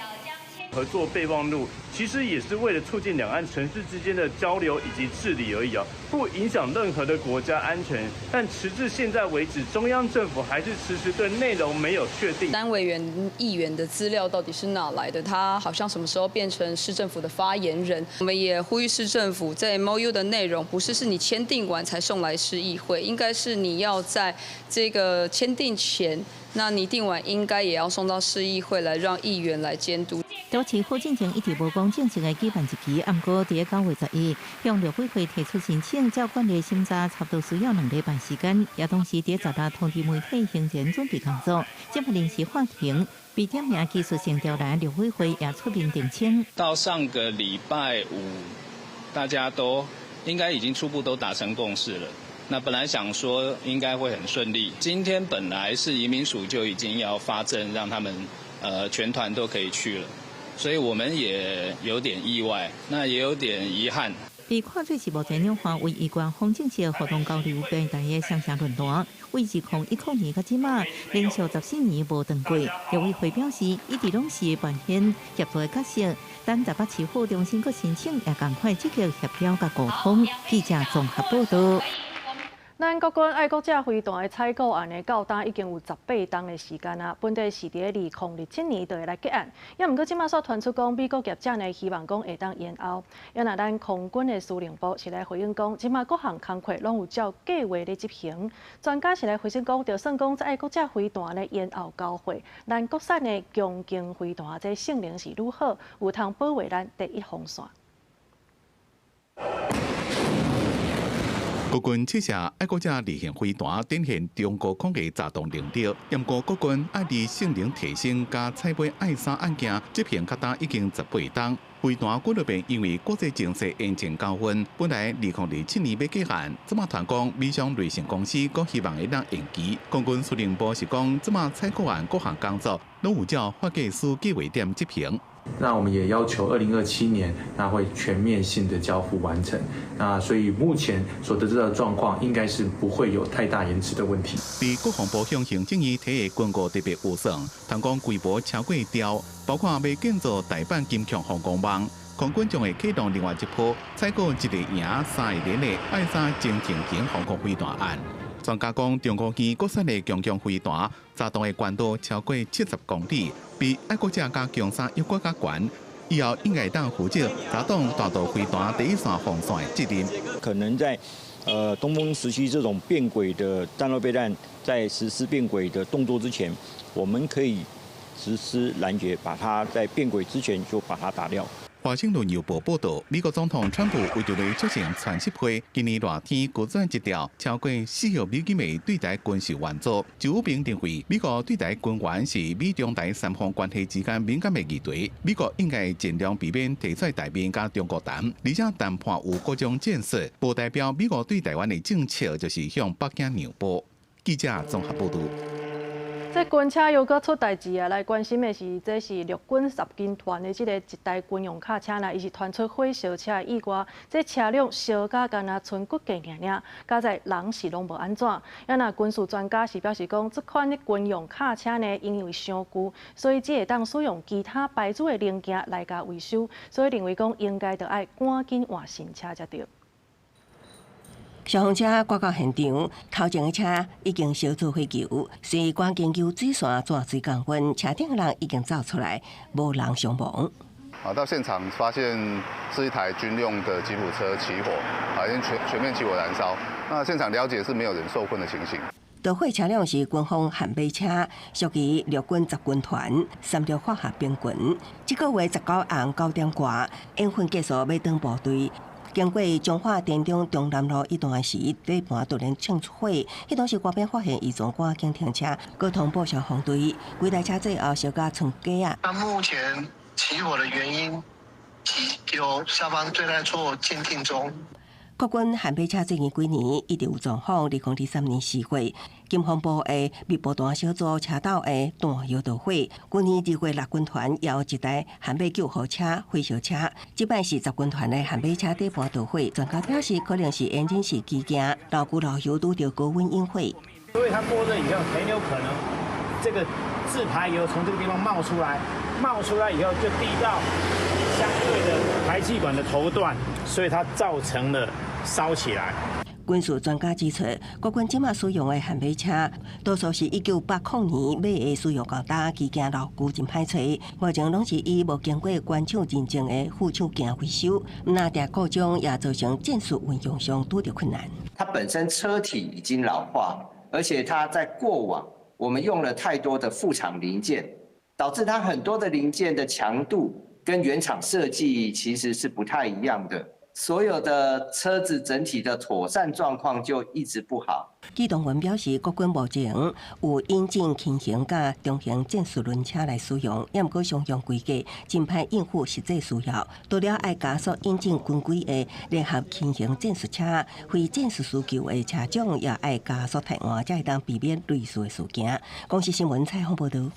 [SPEAKER 32] 合作備忘錄其實也是為了促進兩岸城市之間的交流以及治理而已啊，不影響任何的國家安全。但遲至現在為止，中央政府還是遲遲對內容沒有確定。
[SPEAKER 33] 單委員、議員的資料到底是哪來的？他好像什麼時候變成市政府的發言人？我們也呼籲市政府，在 MOU 的內容不是是你簽訂完才送來市議會，應該是你要在這個簽訂前那擬定完應該也要送到市議會來，讓議員來監督。
[SPEAKER 21] 台北市府進前一直無講正式的舉辦日期，毋過佇9月11向陸委會提出申請，照慣例審查差不多需要2禮拜時間，也同時佇16通知媒體行前準備工作。這擺臨時法庭被點名技術性刁難，陸委會也出面澄清。
[SPEAKER 2] 到上個禮拜五，大家都應該已經初步都達成共識了。那本來想說應該會很順利，今天本來是移民署就已經要發證，讓他們全團都可以去了。所以我們也有點意外，那也有點遺憾。
[SPEAKER 21] 佇看做是目前兩岸唯一官方正式活動交流平台的雙城論壇，為2010年到這馬連續14年無斷過。陸委會表示，一直攏是扮演協助的角色，等台北市府重新閣申請，也仝款積極協調佮溝通。記者綜合報道。
[SPEAKER 1] 咱國軍愛國者飛彈的採購案呢，到今已經有18冬的時間啊。本底是佇2027年就會來結案，也毋過這馬煞傳出講，美國業者呢希望講會當延後。也若咱空軍的司令部是來回應講，這馬各項工課攏有照計劃咧執行。專家是來分析講，就算講這愛國者飛彈咧延後交貨，咱國產的強勁飛彈這性能是愈好，有通保衛咱第一防線。
[SPEAKER 3] 國軍試射愛國者二型飛彈，展現中高空的炸彈能力。毋過國軍愛二性能提升佮採買愛三案件執行到今已經18冬。飛彈幾落遍因為國際情勢延前交運，本來2027年欲結案，這馬傳講美商瑞信公司閣希望會當延期。空軍司令部是講，這馬採購案各項工作攏有照發計書計劃點執行。
[SPEAKER 4] 那我們也要求2027年，那會全面性的交付完成。那所以目前所得知的狀況，應該是不會有太大延遲的問題。
[SPEAKER 3] 佇國防部向行政院提的軍購特別預算，通講規模超過兆，包括欲建造大阪金強防空網，空軍將會啟動另外一波採購一個營三個連的愛三潛艇型防空飛彈案。專家講，中國機國產的強強飛彈，炸彈的高度超過70公里，比愛國者佮強三猶閣較懸。以後應該當負責炸擋彈道飛彈第一線防線的責任。
[SPEAKER 5] 可能在東風17這種變軌的戰鬥飛彈在實施變軌的動作之前，我們可以實施攔截，把它在變軌之前就把它打掉。
[SPEAKER 3] 華盛頓郵報報導，美國總統川普為著欲促成川習會，今年熱天閣轉一條超過4億美金的對台軍售援助。周平認為，美國對台軍援是美中台三方關係之間敏感的議題，美國應該盡量避免提出台面佮中國談，而且談判有各種戰術，無代表美國對台灣的政策就是向北京讓步。記者綜合報導。
[SPEAKER 1] 這軍車又閣出代誌啊！來關心的是，這是陸軍十軍團的這个一台軍用卡車啦，伊是傳出火燒車的意外。這車輛燒甲敢若賰骨架爾爾，佳哉人是攏無按怎。啊若軍事專家是表示講，這款的軍用卡車呢，因為傷舊，所以只會當使用其他牌子的零件來共維修，所以認為講應該著愛趕緊換新車才對。
[SPEAKER 16] 消防車趕到現場，頭前的車已經燒做火球，隨趕緊救水線轉水降溫，車頂的人已經走出來，無人傷亡。
[SPEAKER 6] 啊，到現場發現是一台軍用的吉普車起火，啊，已經全面起火燃燒。那現場了解是沒有人受困的情形。
[SPEAKER 16] 導火車輛是軍方悍馬車，屬於陸軍十軍團三六化學兵群。這個月19號9點外，演訓結束欲轉部隊。經過彰化田中中南路一段時，底盤突然衝出火，彼當時官兵發現異狀，趕緊停車，閣通報消防隊。規台車最後燒甲賰雞仔。
[SPEAKER 7] 那目前起火的原因，由消防隊在做鑑定中。
[SPEAKER 16] 國軍悍馬車最近幾年一直有狀況，2023年4月，金防部的密步彈小組車鬥的彈藥導火。去年2月，六軍團也有一台悍馬救護車火燒車，這擺是十軍團的悍馬車底盤導火。專家表示，可能是引擎是機件老舊老油拄著高溫引火。
[SPEAKER 10] 所以它過熱以後，很有可能這個自排油從這個地方冒出來，冒出來以後就滴到相對的排氣管的頭段，所以它造成了燒起來。
[SPEAKER 16] 軍事專家指出，國軍這馬使用的悍馬車，多數是1980年買的，使用到今機件老舊真歹揣，目前攏是以無經過原廠認證的副廠件維修，毋但佇故障也造成戰術運用上拄著困難。
[SPEAKER 18] 它本身車體已經老化，而且它在過往
[SPEAKER 8] 我們用了太多的副廠零件，導致它很多的零件的強度跟原廠設計其實是不太一樣的。所有的車子整體的妥善狀況就一直不好。
[SPEAKER 16] 機動員表示，國軍目前有引進輕型佮中型戰術輪車來使用，也毋過雙向規格真歹應付實際需要。除了愛加速引進軍規的聯合輕型戰術車，非戰術需求的車種也愛加速汰換，才會當避免類似的事件。公視新聞採訪報導。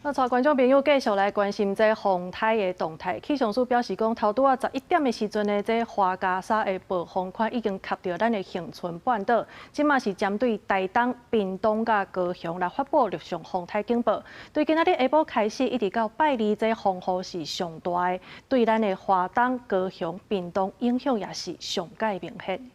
[SPEAKER 1] 那帶觀眾朋友繼續來關心這風颱的動態。氣象署表示講，頭拄仔11點的時陣呢，這樺加沙的暴風圈已經及著咱的恆春半島。這馬是針對台東、屏東佮高雄來發布陸上風颱警報。對今仔日下晡開始，一直到拜二，這風雨是上大的，對咱的花東、高雄、屏東影響也是上蓋明顯。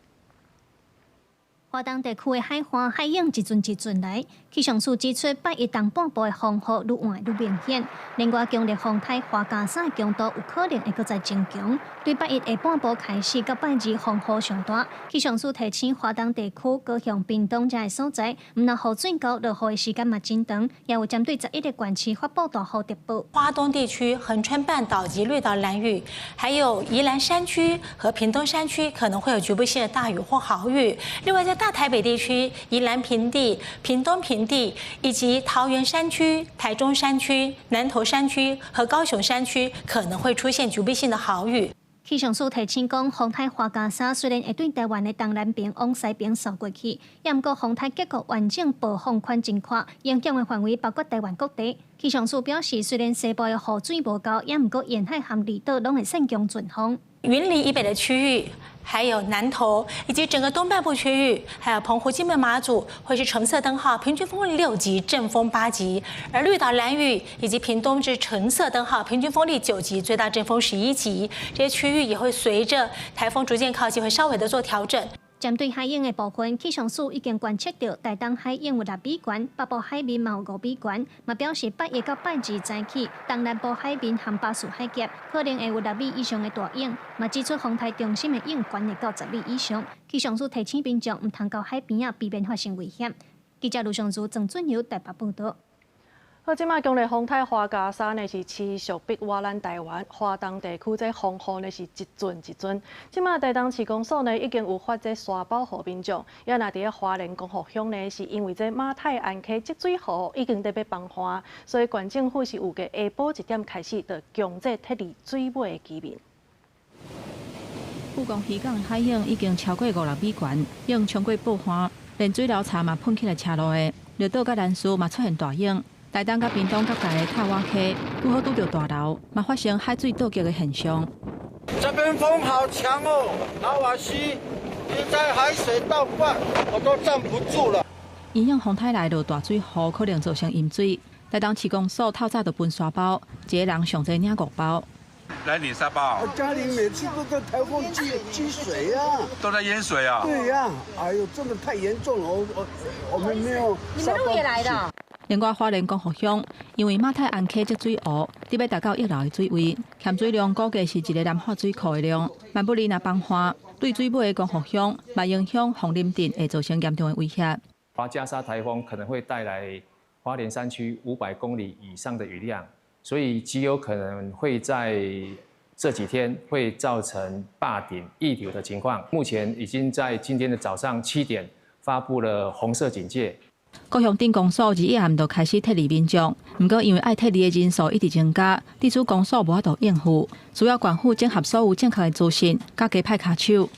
[SPEAKER 9] 花東地區的海岸海湧一陣一陣來，氣象署指出，拜一東半部的風雨愈換愈明顯。另外，強烈風颱樺加沙的強度有可能會閣再增強。對拜一下半晡開始到拜二風雨上大，氣象署提醒花東地區、高雄、屏東這个所在，毋但雨水夠，落雨的時間嘛真長，也有針對11個縣市發布大雨特報。
[SPEAKER 11] 花東地區、恆春半島及綠島蘭嶼，還有宜蘭山區和屏東山區可能會有局部性的大雨或豪雨。另外，在大台北地區、宜蘭平地、屏東平地以及桃園山區、台中山區、南投山區和高雄山區可能會出現局部性的豪雨。
[SPEAKER 9] 氣象署提醒講，風颱樺加沙雖然會對台灣的東南邊往西邊掃過去，也毋過風颱結構完整暴風圈真闊，影響的範圍包括台灣各地。氣象署表示，雖然西部的雨水無夠，也毋過沿海和離島攏會善強陣風。
[SPEAKER 11] 雲林以北的區域，還有南投以及整個東半部區域，還有澎湖、金門、馬祖，會是橙色燈號，平均風力6級，陣風8級；而綠島、蘭嶼以及屏東是橙色燈號，平均風力9級，最大陣風11級。這些區域也會隨着颱風逐漸靠近，會稍微的做調整。
[SPEAKER 9] 針對海湧的部分，氣象署已經觀測到台東海湧有6米懸，北部海面嘛有5米懸，嘛表示拜一到拜二早起，東南部海面和巴士海峽可能會有6米以上的大湧，嘛指出風颱中心的湧懸會到10米以上。氣象署提醒民眾毋通到海邊仔，避免發生危險。記者盧尚如、鄭俊友台北報導。
[SPEAKER 1] 好，這馬強烈風颱樺加沙呢是持續逼倚咱台灣花東地區，這風雨呢是一陣一陣。這馬台東市公所呢已經有發這沙包予民眾，也若佇咧花蓮光復鄉呢，是因為這馬太鞍溪積水湖已經佇欲崩岸，所以縣政府是預計下晡1點開始，就強制撤離水尾的居民。
[SPEAKER 12] 富岡漁港的海湧已經超過五六米懸，湧衝過報岸，連水流柴嘛噴起來車路的，綠島佮蘭嶼嘛出現大湧。台東佮屏東各界的塔瓦溪，拄好拄著大流，嘛發生海水倒激的現象。
[SPEAKER 13] 這邊風好強哦，拉瓦錫，現在海水倒灌，我都站不住了。
[SPEAKER 12] 因應風颱來落大水雨，可能造成淹水。台東市公所透早就分沙包，一个人上濟領五包。
[SPEAKER 14] 來領沙包。
[SPEAKER 13] 家裡每次都在颱風積水啊。
[SPEAKER 14] 都在淹水啊。
[SPEAKER 13] 對呀，哎呦，真的太嚴重了，我們沒有。
[SPEAKER 15] 你們鹿野來的？
[SPEAKER 12] 另外，花蓮光復鄉因為馬太鞍溪積水湖，佇欲達到一樓的水位，含水量估計是一个南化水庫的量。萬不利若崩岸，對水尾的光復鄉，嘛影響鳳林鎮會造成嚴重的威脅。
[SPEAKER 18] 樺加沙颱風可能會帶來花蓮山區500公里以上的雨量，所以極有可能會在這幾天會造成壩頂溢流的情況。目前已經在今天的早上7點發布了紅色警戒。
[SPEAKER 12] 高雄鎮公所21暗就開始撤離民眾，毋過因為愛撤離的人數一直增加，致使公所無法度應付，需要縣府整合所有正確的資訊，佮加派跤手。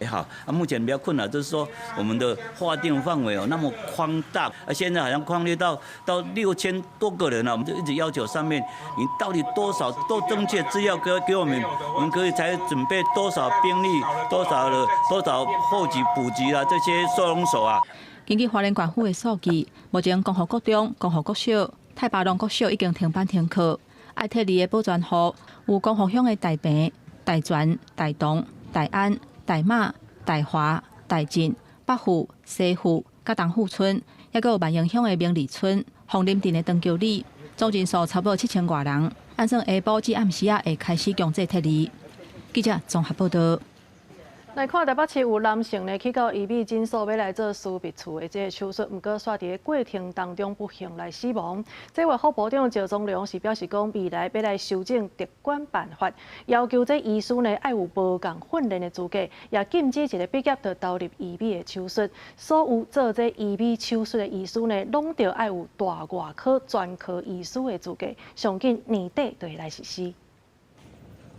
[SPEAKER 20] 好，啊，目前比較困難就是說，我們的劃定範圍哦那麼寬大，啊，現在好像擴列到6000多個人了，我們就一直要求上面，你到底多少都正確資料給我們，我們可以才準備多少兵力，多少的多少後給補給啊，這些收容所啊。
[SPEAKER 12] 根據花蓮縣府的數據，目前光復國中、光復國小、太巴塱國小已經停班停課，愛撤離的保全戶有光復鄉的大坪、大泉、大同、大安、大馬、大華、大進、北富、西富、佮東富村，抑閣有萬榮鄉的明里村、鳳林鎮的長橋里，總人數差不多7000外人。按算下晡至暗時仔會開始強制撤離。記者綜合報導。
[SPEAKER 1] 來看台北市有男性呢，去到醫美診所欲來做私密處的這个手術，毋過煞佇咧過程當中不幸來死亡。這衛福部長趙宗良是表示講，未來欲來修正特管辦法，要求這醫師呢愛有無仝訓練的資格，也禁止一个畢業就投入醫美的手術。所有做這醫美手術的醫師呢，攏著愛有大外科專科醫師的資格，上緊年底就會來實施。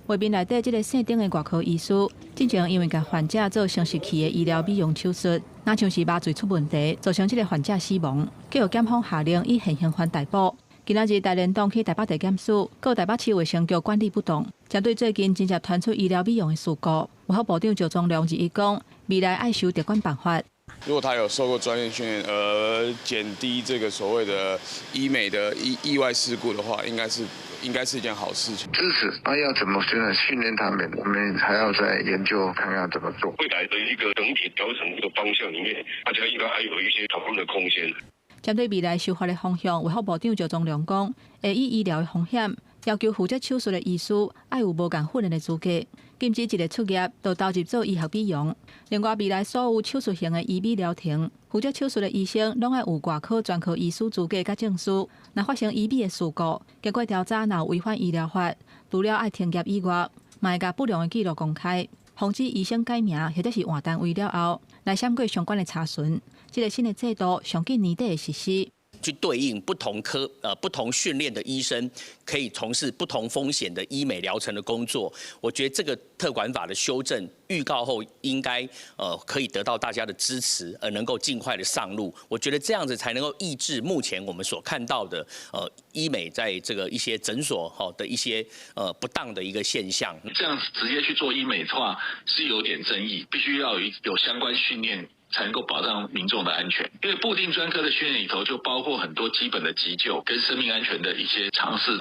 [SPEAKER 12] 畫面內底這个姓丁的外科醫師，進前因為共患者做生殖器的醫療美容手術，若像是麻醉出問題，造成這个患者死亡，結予檢方下令以現行犯逮捕。今仔日台聯黨去台北地檢署告台北市衛生局管理不當，針對最近真濟傳出醫療美容的事故，衛福部長趙宗良日講，未來愛修特管辦法。
[SPEAKER 15] 如果他有受過專業訓練，而減低這個所謂的醫美的意外事故的話，應該是一件好事情。
[SPEAKER 7] 支持，那要怎麼訓練他們？我們還要再研究看看怎麼做。
[SPEAKER 17] 未來的一個整體調整一個方向裡面，大家應該還有一些討論的空間。
[SPEAKER 12] 針對未來修法的方向，衛福部長趙宗良講，會以醫療的風險，要求負責手術的醫師愛有無仝訓練的資格，禁止一个出業就投入做醫學美容。另外，未來所有手術型的醫美療程，負責手術的醫生攏愛有外科專科醫師資格佮證書。若發生醫美的事故，經過調查，若有違反醫療法，除了愛停業以外，嘛會共不良的記錄公開，防止醫生改名或者是換單位了後，來閃過相關的查詢。這个新的制度上緊年底會實施。
[SPEAKER 19] 去對應不同科不同訓練的醫生，可以從事不同風險的醫美療程的工作。我覺得這個特管法的修正預告後，應該可以得到大家的支持，而能夠盡快的上路。我覺得這樣子才能夠抑制目前我們所看到的醫美在這個一些診所哈的一些不當的一個現象。
[SPEAKER 22] 這樣直接去做醫美的話是有點爭議，必須要有相關訓練，才能夠保障民眾的安全，因為部定專科的訓練裡頭就包括很多基本的急救跟生命安全的一些常識。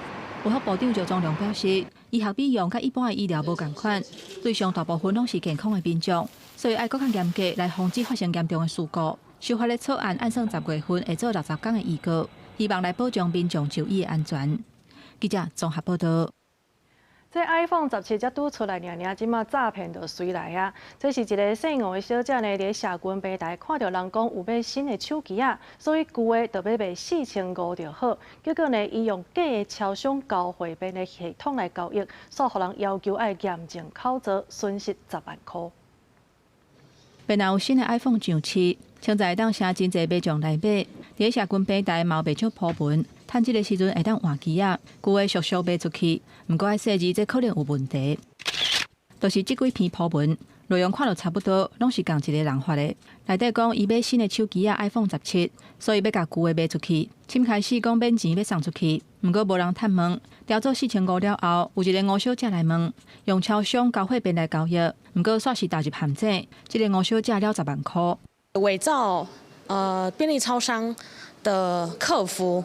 [SPEAKER 12] 衛福部長趙宗良表示，醫學美容佮一般的醫療無仝款，對象大部分攏是健康的民眾，所以愛閣較嚴格來防止發生嚴重的事故。修法的草案按算10月份會做60天的預告，希望來保障民眾就醫的安全。記者綜合報道。
[SPEAKER 1] 這 iPhone 17才拄出來爾爾，這馬詐騙就隨來啊！這是一个姓吳的小姐呢，佇社群平台看著人講有買新的手機仔，所以舊的就欲賣4500就好。結果呢，伊用假的超商交匯便的系統來交易，煞予人要求愛驗證口座，損失10萬箍。
[SPEAKER 12] 邊若有新的 iPhone 上市，現在會當誠真濟民眾來買，佇社群平台嘛有袂少鋪文，趁這个時陣會當換機仔，舊的俗俗賣出去，毋過愛細膩，這可能有問題。就是這幾篇鋪文內容看著差不多，攏是仝一个人發的。內底講伊買新的手機仔 iPhone 十七，所以欲共舊的賣出去。先開始講免錢欲送出去，毋過無人探問。調做4500了後，有一个吳小姐來問，用超商交貨便來交易，毋過煞是踏入陷阱。這个吳小姐了10萬箍。
[SPEAKER 23] 偽造便利超商的客服，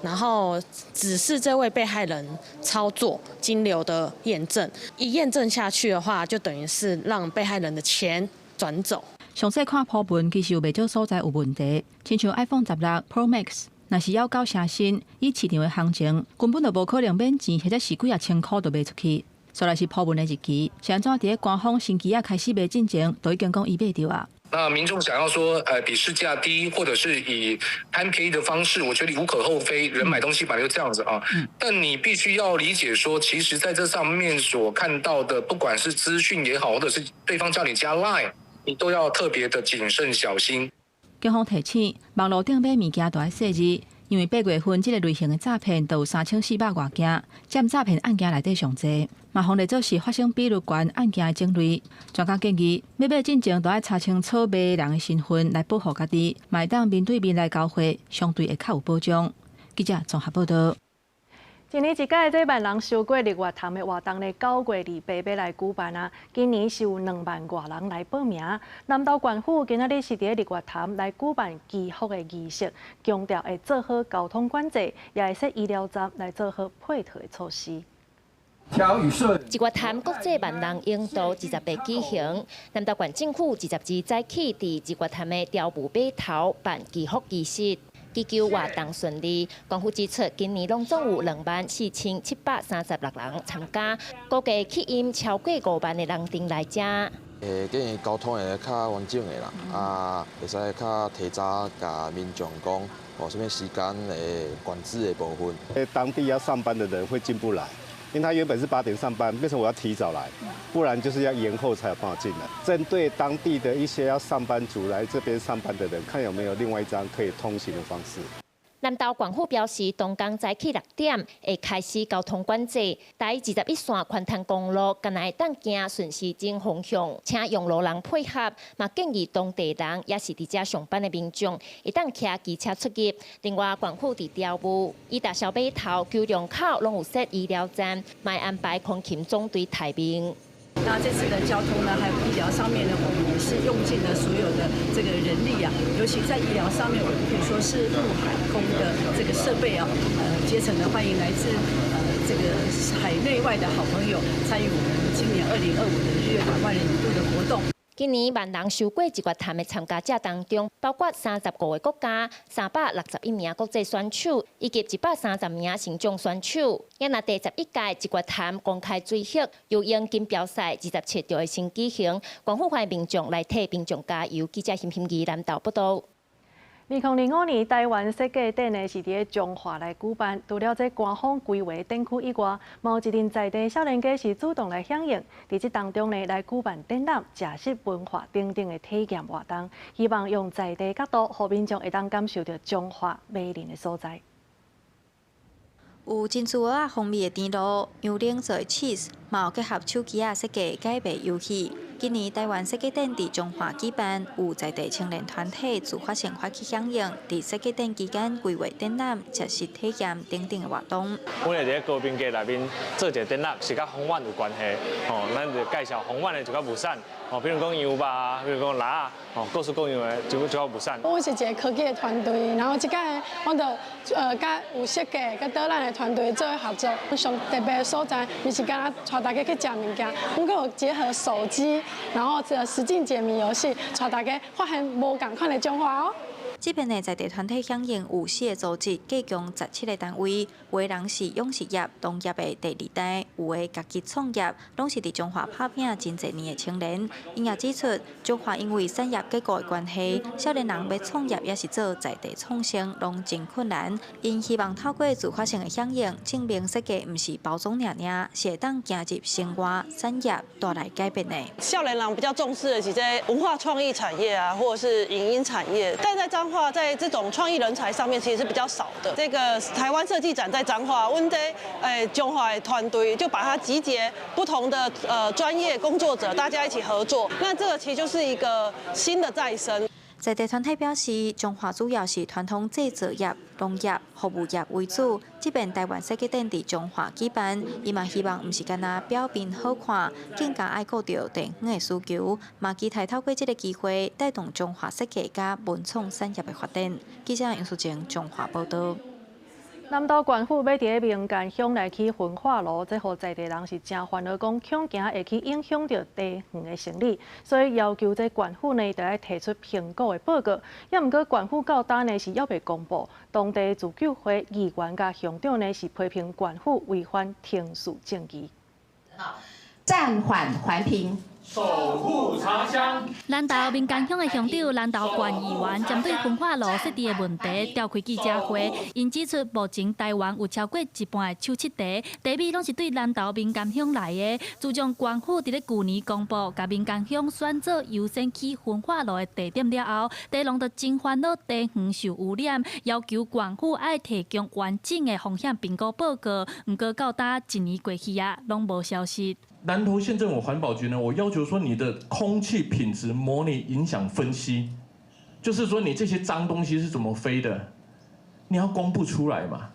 [SPEAKER 23] 然後指示這位被害人操作金流的驗證，一驗證下去的話，就等於是讓被害人的錢轉走。
[SPEAKER 12] 詳細看鋪文，其實有袂少所在有問題，親像 iPhone 16 Pro Max，若是猶較誠新，以市場的行情，根本就無可能免錢或者是幾仔千箍就賣出去。煞來是鋪文的日期，是按怎佇咧官方新機仔開始賣進前，就已經講伊買著啊。
[SPEAKER 24] 那民眾想要說，比市價低，或者是以貪便宜的方式，我覺得無可厚非。人買東西本來就這樣子啊。但你必須要理解說，其實在這上面所看到的，不管是資訊也好，或者是對方叫你加 Line，你都要特別的謹慎小心。
[SPEAKER 12] 警方提醒，網路頂買物件都愛細膩，因為8月份這个類型的詐騙都有3400外件，佔詐騙案件內底上濟，嘛予列做是發生比率懸案件的種類。專家建議，欲買進前都愛查清楚賣人的身份來保護家己，嘛會當面對面來交貨，相對會較有保障。記者綜合報道。
[SPEAKER 1] 一年一屆這萬人賞過日月潭的活動呢，9月28欲來舉辦啊。今年是有2萬外人來報名。南投縣府今仔日是佇咧日月潭來舉辦祈福的儀式，強調會做好交通管制，也會設醫療站來做好配套的措施。
[SPEAKER 25] 日月潭國際萬人泳渡28舉行，南投縣政府22早起佇日月潭的朝霧碼頭辦祈福儀式。祈求活動順利，縣府指出，今年攏總有24,736人參加，估計吸引超過5萬的人陣來遮。
[SPEAKER 2] 會建議交通會較完整的啦，啊，會使較提早共民眾講，哦，啥物時間的管制的部分。
[SPEAKER 3] 當地要上班的人會進不來，因為他原本是8點上班，變成我要提早來，不然就是要延後才有辦法進來。針對當地的一些要上班族來這邊上班的人，看有沒有另外一張可以通行的方式。
[SPEAKER 25] 南投縣府表示，東工早起6點會開始交通管制，台21線寬潭公路敢若會當行順時針方向，請用路人配合，嘛建議當地人也是佇遮上班的民眾，會當騎機車出入。另外，縣府佇朝霧、伊達小碼頭、九龍口攏有設醫療站，嘛安排空勤總隊待命。
[SPEAKER 4] 那這次的交通呢，還有醫療上面呢，我們也是用盡了所有的這個人力啊，尤其在醫療上面，我們可以說是陸海空的這個設備啊，竭誠的歡迎來自這個海內外的好朋友參與我們今年2025的日月潭萬人一度的活動。
[SPEAKER 25] 今年萬人遊過日月潭的參加者當中，包括35個國家、361名國際選手，以及130名身障選手。也若第11屆日月潭公開水域游泳錦標賽27號會先舉行，縣府歡迎民眾來替民眾加油。記者欣欣怡南投報導。
[SPEAKER 1] 2025年台灣設計展呢是佇咧彰化來舉辦，除了這官方規劃展區以外，嘛有一陣在地少年家是主動來響應，佇這當中呢來舉辦展覽、食食文化等等的體驗活動，希望用在地角度，予民眾會當感受著彰化迷人的所在。
[SPEAKER 5] 有珍珠蚵仔風味的甜露、牛奶做的 cheese，嘛有結合手機仔設計改賣遊戲。今年台灣設計展佇彰化舉辦，有在地青年團體自發性發起響應，佇設計展期間規劃展覽、食食體驗等等的活動。
[SPEAKER 21] 阮會佇咧高屏街內面做一個展覽，是佮豐原有關係，吼，咱就介紹豐原的一寡物產，吼，比如講羊肉，比如講蜊仔，吼，各式各樣的一寡物產。
[SPEAKER 26] 阮是一個科技的團隊，然後這擺阮就佮有設計、佮導覽的團隊做合作。上特別的所在，毋是干焦帶大家去食物件，阮閣有結合手機，然後這個實境解謎遊戲，帶大家發現無仝款的彰化哦。
[SPEAKER 5] 這遍的在地團體響應有四個組織，計共17個單位。有的人是養殖業、農業的第二代，有的家己創業，攏是佇彰化拍拚真濟年的青年。𪜶也指出，彰化因為產業結構的關係，少年人欲創業抑是做在地創生，攏真困難。𪜶希望透過自發性的響應，證明設計毋是包裝爾爾，是會當行入生活產業帶來改變的。
[SPEAKER 27] 少年人比較重視的是這文化創意產業啊，或者是影音產業，但在彰化在這種創意人才上面其實是比較少的。這個台灣設計展在彰化，阮這彰化的團隊就把它集結不同的專業工作者，大家一起合作。那這個其實就是一個新的再生。
[SPEAKER 5] 在地團體表示，彰化主要是傳統製造業、農業、服務業為主。這遍台灣設計展佇彰化舉辦，伊嘛希望毋是干焦表面好看，更加愛顧著地方的需求，嘛期待透過這个機會，帶動彰化設計佮文創產業的發展。記者楊淑靜彰化報導。
[SPEAKER 1] 南投縣府欲佇咧民間鄉來起焚化爐，這予在地人是誠煩惱，講恐驚會去影響著地方的生理，所以要求這縣府呢，著愛提出評估的報告。也毋過縣府到今呢是猶未公布，當地自救會議員佮鄉長呢是批評縣府違反程序正義。
[SPEAKER 28] 暫緩環評。
[SPEAKER 29] 守護茶鄉。
[SPEAKER 30] 南投民間鄉的鄉長南投縣議員針對焚化爐設置的問題召開記者會，𪜶指出目前台灣有超過一半的手揤茶，茶米攏是對南投民間鄉來的。自從縣府佇咧舊年公布，共民間鄉選做優先起焚化爐的地點了後，茶農就真煩惱茶園受污染，要求縣府愛提供完整的風險評估報告。毋過到今一年過去啊，攏無消息。
[SPEAKER 31] 南投縣政府環保局呢，我要求說你的空氣品質模擬影響分析，就是說你這些髒東西是怎麼飛的，你要公布出來嘛？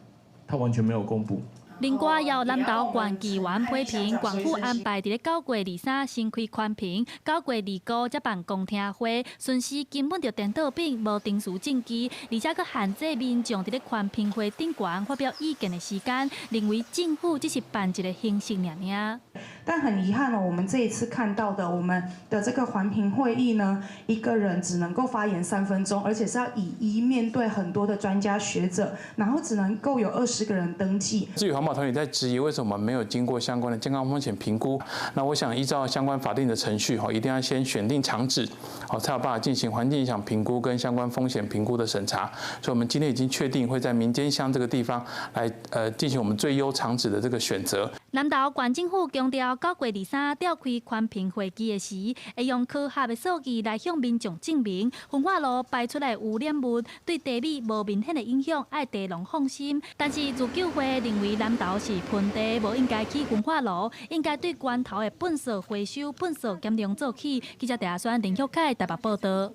[SPEAKER 31] 他完全沒有公布。
[SPEAKER 30] 另外，有南投縣議員批評縣府安排佇咧9月23先開環評，9月25才辦公聽會，順序根本就顛倒反，無程序正義，而且閣限制民眾佇咧環評會頂懸發表意見的時間，認為政府只是辦一个形式爾爾。
[SPEAKER 6] 但很遺憾哦，我們這一次看到的我們的這個環評會議呢，一個人只能夠發言3分鐘，而且是要以一面對很多的專家學者，然後只能夠有20個人登記。
[SPEAKER 8] 至於環保團體在質疑為什麼沒有經過相關的健康風險評估，那我想依照相關法定的程序，哈，一定要先選定廠址，好，才有辦法進行環境影響評估跟相關風險評估的審查。所以，我們今天已經確定會在民間鄉這個地方來，進行我們最優廠址的這個選擇。
[SPEAKER 30] 南投縣政府強調，9月23召開環評會議的時，會用科學的數據來向民眾證明，焚化爐排出來污染物對茶米無明顯的影響，愛茶農放心。但是自救會認為南投是盆地，無應該起焚化爐，應該對源頭的糞埽回收、糞埽減量做起。記者鄭阿宣、林玉凱台北報道。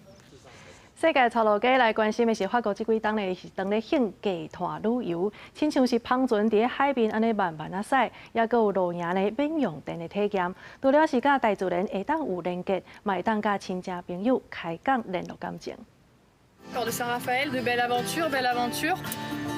[SPEAKER 1] 世界頭路家來關心的是法國這幾冬呢是當咧興低碳旅遊，親像是帆船佇咧海面按呢慢慢仔駛，抑閣有露營呢免用電的體驗。除了是佮大自然會當有連結，嘛會當佮親戚朋友開講聯絡感情。
[SPEAKER 9] Port de Saint-Raphaël, de belle aventure, belle aventure.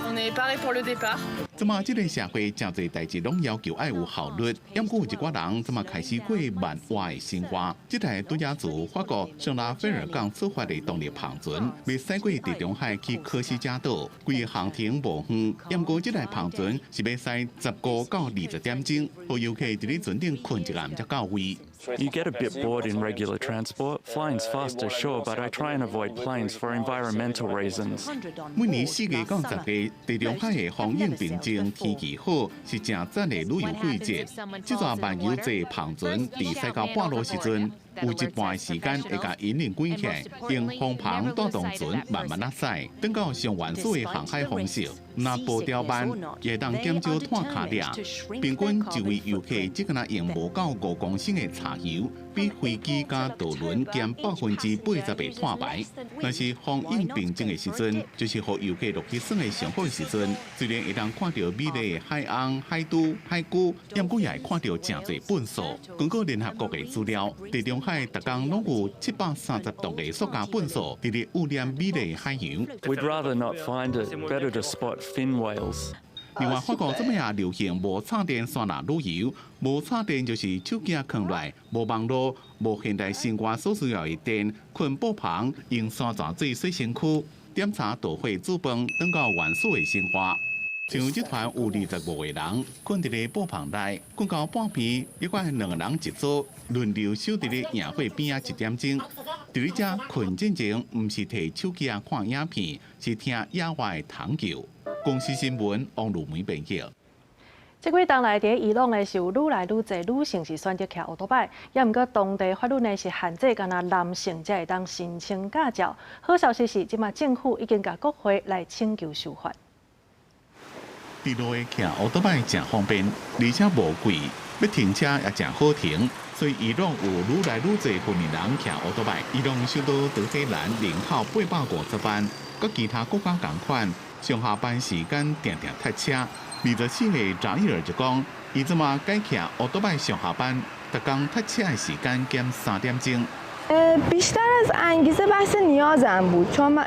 [SPEAKER 9] On est paré pour le départ.
[SPEAKER 10] 這馬這个社會誠濟代誌攏要求愛有效率，毋過有一寡人這馬開始過慢活的生活。這台拄才自法國聖拉斐爾港出發的動力帆船，欲駛過地中海去科西嘉島，規个航程無遠。毋過這台帆船是欲駛15到20點鐘，予遊客佇咧船頂睏一暗才到位。
[SPEAKER 11] You get a bit bored in regular transport. Flying's faster, sure, but I try and avoid planes for environmental reasons.
[SPEAKER 10] 每年4月到10月，地中海的風景平靜，天氣好，是誠讚的旅遊季節。這座漫遊坐帆船佇駛到半路時陣，有一半的時間會共引擎關起來，用風帆帶動船慢慢仔駛，等到上原始的航海方式，若步調慢，也會當減少碳跤跡。平均一位遊客只敢若用無夠5公升的柴油，比飛機佮渡輪減80%的碳排。若是風湧平靜的時陣，就是予遊客落去耍的上好時陣。雖然會當看著美麗的海鷗、海豬、海龜，毋過也會看著誠濟糞埽。根據聯合國的資料，地中海逐工攏有730噸的塑膠糞埽，佇咧污染美麗的海洋。
[SPEAKER 11] We'd rather not find it. Better to spot fin whales.
[SPEAKER 10] 另外，法國這擺也流行無插電山林旅遊，無插電就是手機囥落來，無網路，無現代生活所需要的電，睏布棚，用山泉做洗身軀，點柴導火煮飯，轉到原始的生活。像這團有25個人，睏佇咧布棚內，睏到半暝，猶閣兩個人一組，輪流守佇咧營火邊仔一點鐘。佇咧遮睏進前，毋是提手機仔看影片，是聽野外的蟲叫。公視新聞王如梅編譯。
[SPEAKER 1] 這幾冬來，佇伊朗呢是有愈來愈濟女性是選擇騎歐多擺，抑毋過當地法律呢是限制干焦男性才會當申請駕照。好消息是，這馬政府已經共國會來請求修法。
[SPEAKER 10] 佇路的騎歐多擺誠方便，而且無貴，欲停車也誠好停，所以伊朗有愈來愈濟年輕人騎歐多擺。伊朗首都德黑蘭人口850萬，佮其他國家仝款，上下班時間定定塞車。24歲扎伊爾就講，伊這馬改騎歐多擺上下班，逐工塞車的時間減3點鐘。
[SPEAKER 13] بیشتر از انگیزه بحث نیازم بود چون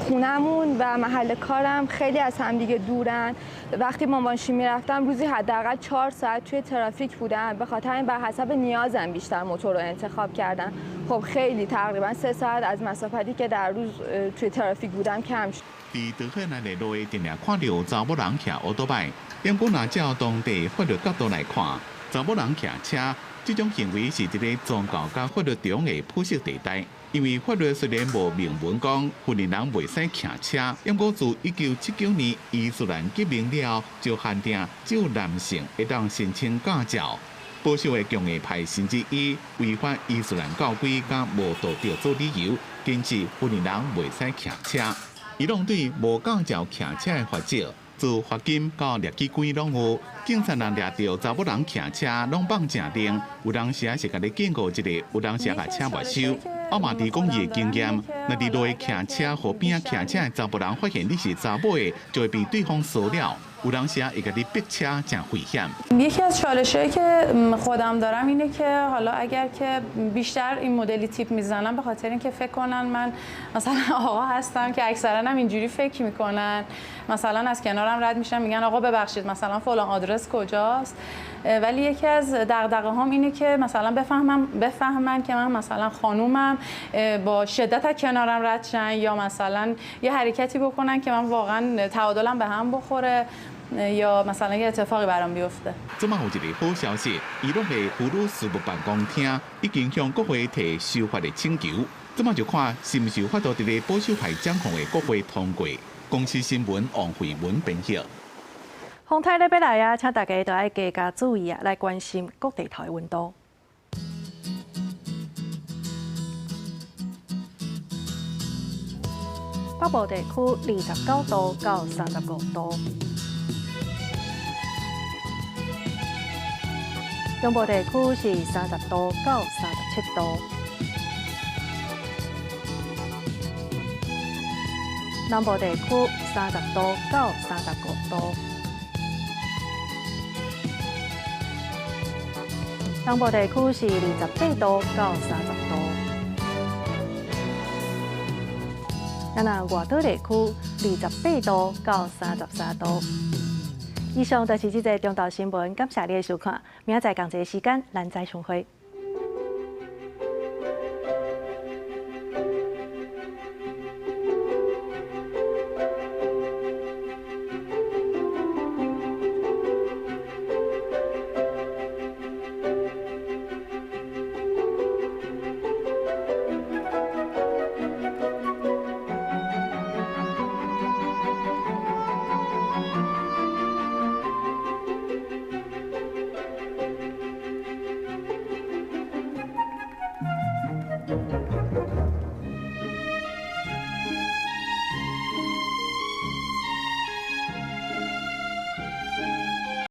[SPEAKER 13] خونمون و محل کارم خیلی از همدیگه دورن. وقتی با ماشین میرفتم روزی حداقل 4 ساعت توی ترافیک بودم. به خاطر همین بر حسب نیازم بیشتر موتور رو انتخاب کردم. خب خیلی تقریبا 3 ساعت از مسافتی که در روز توی ترافیک بودم کم شد.
[SPEAKER 10] 佇德黑蘭的路定定看著查某人騎歐多擺，毋過若照當地法律角度來看，查某人騎車這種行為是佇咧宗教佮法律中的灰色地帶。因為法律雖然無明文講婦人袂使騎車，毋過自1979年伊斯蘭革命了後，就限定只有男性會當申請駕照。保守的強硬派甚至以違反伊斯蘭教規佮無道德做理由，堅持婦人袂使騎車。伊朗對無駕照騎車的罰則，自罰金到掠去關攏有。警察若掠著查某人騎車，攏放誠重，有當時是共你警告一下，有當時共車沒收。阿馬蒂講伊的經驗，若佇路騎車，予邊仔騎車的查埔人發現你是查某的，就會被對方騷擾。有當時會共你逼車，誠危險。
[SPEAKER 14] یکی از چالشهایی که خودم دارم اینه که حالا اگر که بیشتر این مدلی تیپ میزنم به خاطر اینکه فکر کنن من مثلا آقا هستم که اکثرا هم اینجوری فکر میکنن. مثلا از کنارم رد میشن میگن آقا ببخشید مثلا فلان آدرس کجاست. ولی یکی از دغدغه هام اینه که مثلا بفهمن که من مثلا خانومم، با شدت از کنارم رد شن یا مثلا یه حرکتی بکنن که من واقعا تعادلم به هم بخوره یا مثلا یه اتفاقی برام بیفته。
[SPEAKER 10] 這馬有一个好消息，伊朗的婦女事務辦公廳已經向國會提修法的請求，這馬就看是毋是有法度佇咧保守派掌控的國會通過。公視新聞王慧文編譯。
[SPEAKER 1] 風颱咧欲來啊，請大家都愛加加注意啊，來關心各地頭的溫度。北部地區29度到35度，中部地區是30度到37度，南部地區30度到35度，東部地區是28度到30度。咱若外島地區28度到33度。以上就是這節中晝新聞，感謝你的收看。明仔載仝一个時間，咱再相會。